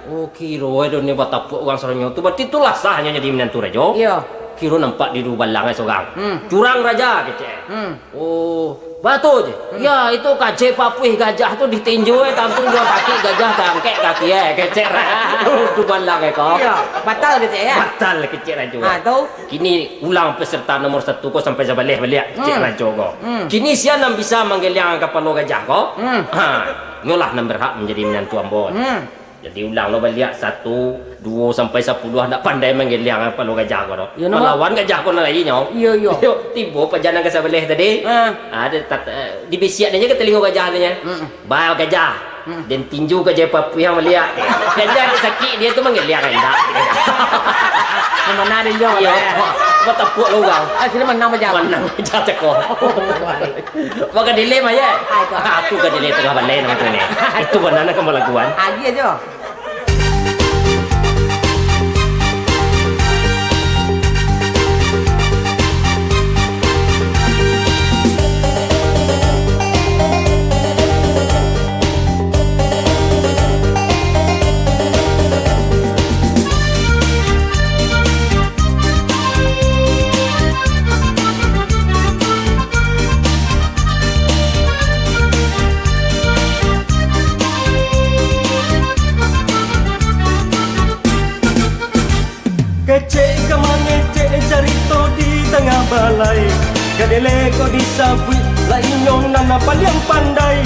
Oh, kiro ai dah ni batapuak urang saranyo tu. Berarti itulah sahnyo jadi minantu rajo. Iya. Kiro nampak di dubalang ai sorang. Hmm. Curang raja, kecek. Hmm. Oh, batua je. Hmm. Ya, itu kacek papuih gajah tu ditinju, eh, tantu jua sakik gajah tangkek kaki, eh, kecek ra-, dubalang, eh, ko. Iya, batal kecek, ya? Batal kecek rajo. Ha, tu? Kini ulang peserta nomor satu ko sampai sabaleh baliak, kecek, hmm, rajo ko. Hmm. Kini sia nan bisa manggeliang kapalo gajah ko? Hmm. Ha, nyolah nan berhak menjadi minantu ambo. Hmm. Jadi ulang lo baliak, satu, duo, sampai sapuluah, ndak pandai manggeliang kapalo gajah ko doh. Iyo, no. Malawan gajah ko nan lain nyo. Iyo, iyo. Yo, tibo paja nan ka sabaleh tadi. Ah. Ada tat-, eh, dibisiak nyo ka talingo gajah tu nyo. Mm-mm. Ba gajah. Mm. Den tinju gajah papuih baliak. Gajah dek sakik dia tu manggeliang indak. Nan bana den jo, iyo, ya. Batapuak lo urang. Ah, sudah manang gajah. Manang gajah cako. Baka delay mah, ya? Ah, itu. Ah, tu ka delay tangah balai namo tu ni. Itu bana nak kembalaguan. Agiah jo. Kecek ka mangecek carito di tangah balai. Gadele ko disabuik, lah inyo nan paliang pandai.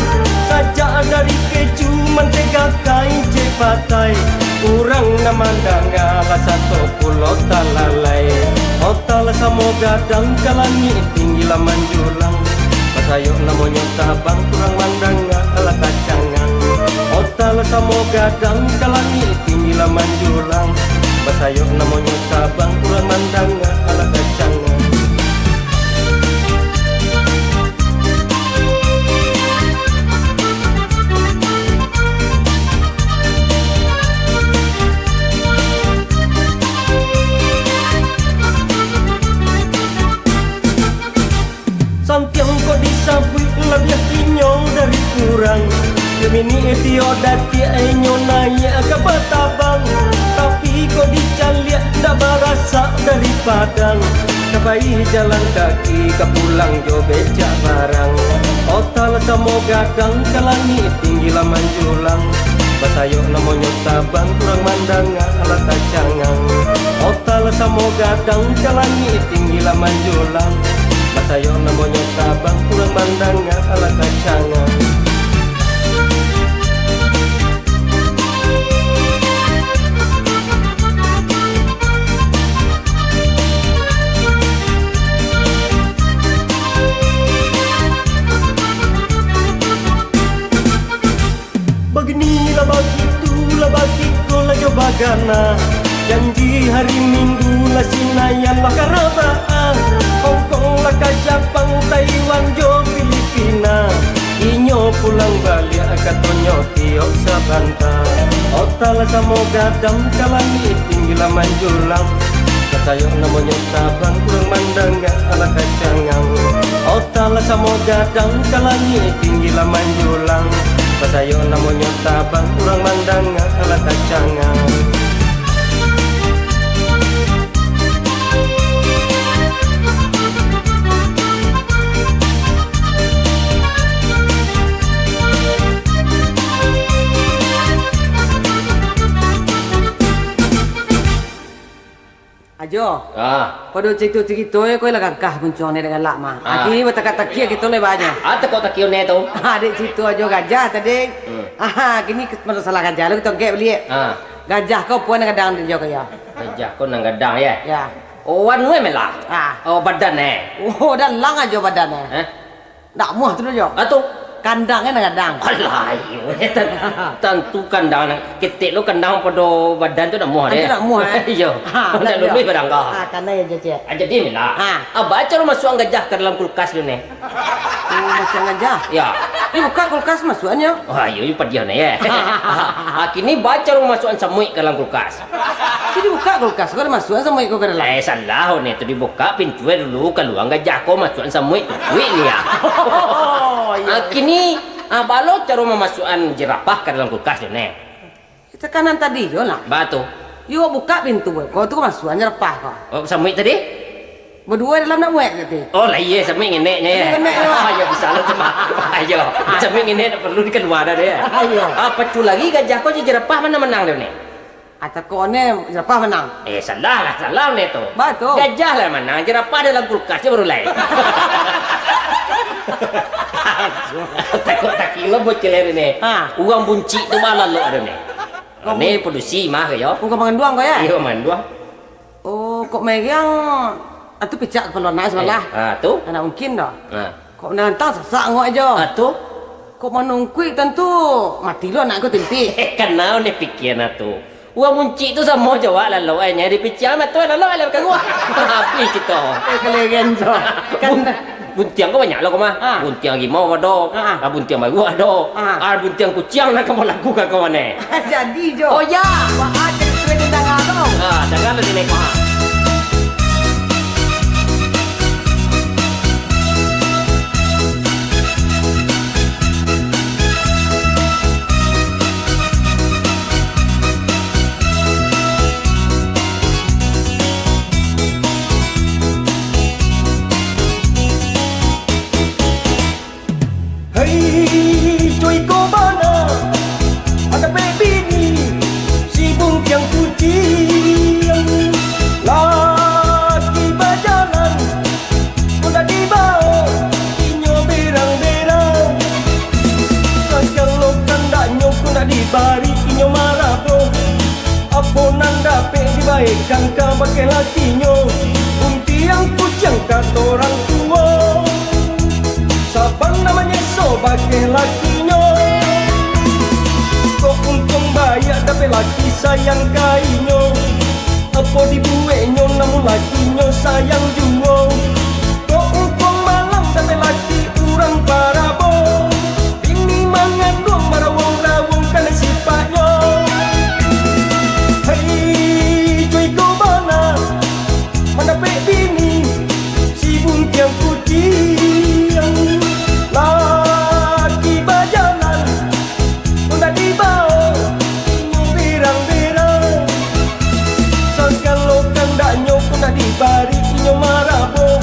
Sajak dari keju mantega ka incek patai. Urang nan mandanga lah sato pulo talalai. Ota lah samo gadang ka langik tinggi lah manjulang. Basayok namonyo tabang, urang mandanga lah tacangang. Ota lah samo gadang ka langik tinggi lah manjulang. Basayok namonyo tabang, urang mandanga lah tacangang. Santiang kok disabuik labiah inyo dari urang. Kamini Tio Datiak inyo naiak ka batabang. Tapi kok dicaliak ndak barasak dari Padang. Ka pai jalan kaki, ka pulang jo becak barang. Ota lah samo gadang ka langik tinggi lah manjulang. Basayok namonyo tabang, urang mandanga lah tacangang. Ota lah samo gadang ka langik tinggi lah manjulang. Basayok namonyo tabang, urang mandanga lah tacangang. Baginilah, bagitulah, bagitulah jo bagana. Janji hari Minggu lah Sinayan lah ka rabaan. Hongkong lah ka Japang, Taiwan jo Filipina. Inyo pulang baliak katonyo tiok sabanta. Ota lah samo gadang ka langik tinggi lah manjulang. Basayok namonyo tabang, urang mandanga lah tacangang. Ota lah samo gadang ka langik tinggi lah manjulang. Basayok namonyo tabang, urang mandanga lah tacangang. Ajo. Ah. Pado carito-carito yo, kau lah gagah muncuang ni dek galak mah. Ah. Kini batakaik-takiak kito lai ba Ajo. Ah, takaik-takiak ne tu. Ah, dek carito Ajo gajah tadi. Hmm. Ah, kini ke-, masalah gajah lo kito angkek baliak. Ah. Gajah kau puan gadang di Ajo kaya. Gajah kau nan gadang, ya? Ya. Oh, anu, eh, melah. Ah. Oh, badan, eh. Oh, dalang Ajo badan, eh. Hah? Ndak muah tu doh, Jo. Ah, tu. Kandang kan kandang. Alah, iyo. Tan-, tantu kandang. Ketek lo kandang pado badan tu ndak muah, Ah, tu deh. Ndak muah, eh? Iyo. Ha, ndak ndak, luluih Jo. Barangga. Ah, kanai aja, Cek. Ah, jadi ni lah. Ah. Ah, baco lo masuak gajah ka dalam kulkas tu ni. Oh, masuak gajah? Ya. Ni buka kulkas masuaknyo. Wah, iyo, iyo padiah ni, ya. Ah, kini baco lo masuak samuik ka dalam kulkas. Jadi buka kulkas ko, masuak samuik ko ka dalam. Eh, salah, ni tu dibuka pintu dulu, kalua gajah ko, masuak samuik tu, kuik ni, ya. Oh, iyo. Ah, kini, ah, baa lo caro mamasuakan jerapah ka dalam kulkas tu, ni? Takanan tadi jo lah. Baa tu? Yo buka pintu ko, tu masuak jerapah ko. Oh, samuik tadi? Baduo dalam nak muek tadi. Oh, lah iyo, samuik ngenek nyo, ya. Ngenek, ya. Ah, ya, bisa lah tu mah. Ayo, samuik ngenek ndak perlu dikalua dah, ya. Ayo. Ah, pacu lagi gajah ko jo jerapah ma nan manang tu ni? Atau ko ne jerapah manang? Eh, salah lah, salah ne tu. Baa tu? Gajah lah manang, jerapah dalam kulkas je baru lai. Takut-takut lo bocil hari ni. Ha. Urang buncik tu malah lo ada ni. Kau Ne padusi mah kayo. Urang manganduang ko, ya? Iyo, manganduang. Oh, kok meriang, atu picak kapalo anak sabalah. Eh, ah, tu? Anak mungkin doh. Ah. Kok manantang sasak angok ajo. Ah, tu? Kok manungkuik tantu mati lo anak ko tintik. Kanau ne pikia nah tu. Urang muncik tu samo jo awak lalu, eh, nyari piciang mah tu lalu, lalu karuah. Habis kito. Eh, kalegen jo. Kan Bun-, Buntiang ko banyak lo ko mah. Ha. Buntiang rimau ado. Ha. Ah, buntiang baruak ado. Ha. Ah, buntiang kuciang nan ka malaku ka kau mane. Jadi jo. Oh, ya. Wah, ah, jadi suwe didanga tu. Ah, danga lah di neko, ha. Hei, cuy ko bana, ada bini, si bungkiang kuciang. Ikan ka bakeh lakinyo, buntiang kuciang kato urang tuo. Saban namanyo so bakeh lakinyo. Kok untuang baiak dapek laki sayang ka inyo. Apo dibueknyo namun lakinyo sayang juo. Kok untuang malang dapek laki urang parabo. Bini manganduang barawong-rawong kanai sipaknyo. Hei, cuiko bana, mandapek bini, si buntiang kuciang. Laki bajalan, kok ndak dibao, inyo berang-berang. Sagalo kandaknyo kok ndak dibari, inyo marabo.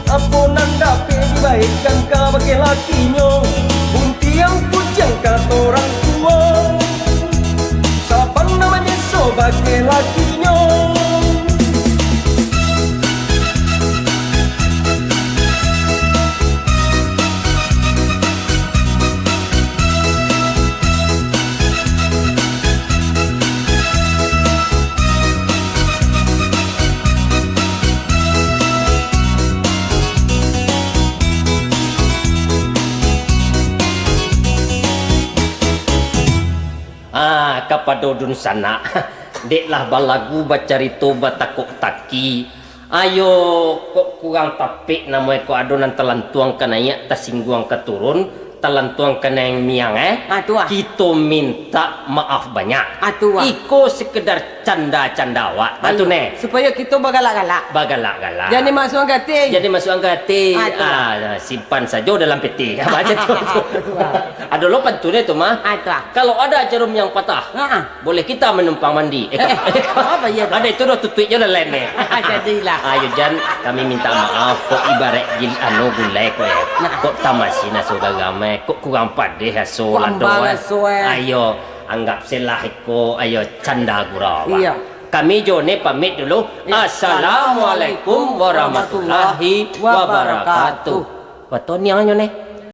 Apo nan dapek dibaekan ka bakeh lakinyo, buntiang kuciang kato urang tuo. Saban namanyo so bakeh lakinyo. Ah, kapado dunsanak, dek lah balagu, bacarito, batakok-taki. Ayo, kok kurang tapek namo e, kok ado nan talantuang ka naiak, tasingguang ka turun, talantuang ka naiak miang, eh. Ah, tu ah. Kito mintak maaf banyak. Ah, tu ah. Iko sekedar canda-canda awak. Ah, tu, ayo, neh. Supayo kito bagalak-galak. Bagalak-galak. Jan masuak ka ati. Jan masuak ka ati. Ah, tu ah. Ah, simpan sajo dalam peti. Baco tu. Ado lo pantun e tu mah. Ah, tu ah. Kalau ada jarum yang patah, ah, ah, boleh kita menumpang mandi. Eh, eh, apa iya tu? Ada itu doh tutuiknyo lah lain ni. Jadilah. Ayo, Jan, kami minta maaf. Kok ibarat gil-, anu, gulai kok ya. Nah. Kok tamasi naso garam eh. Kok kurang padeh aso lado eh. Ayo, anggap selah iko, ayo, canda gurau, Pak. Iya. Kami jo ne pamit dulu. Iya. Assalamualaikum warahmatullahi wabarakatuh. Watoniangnyo ne.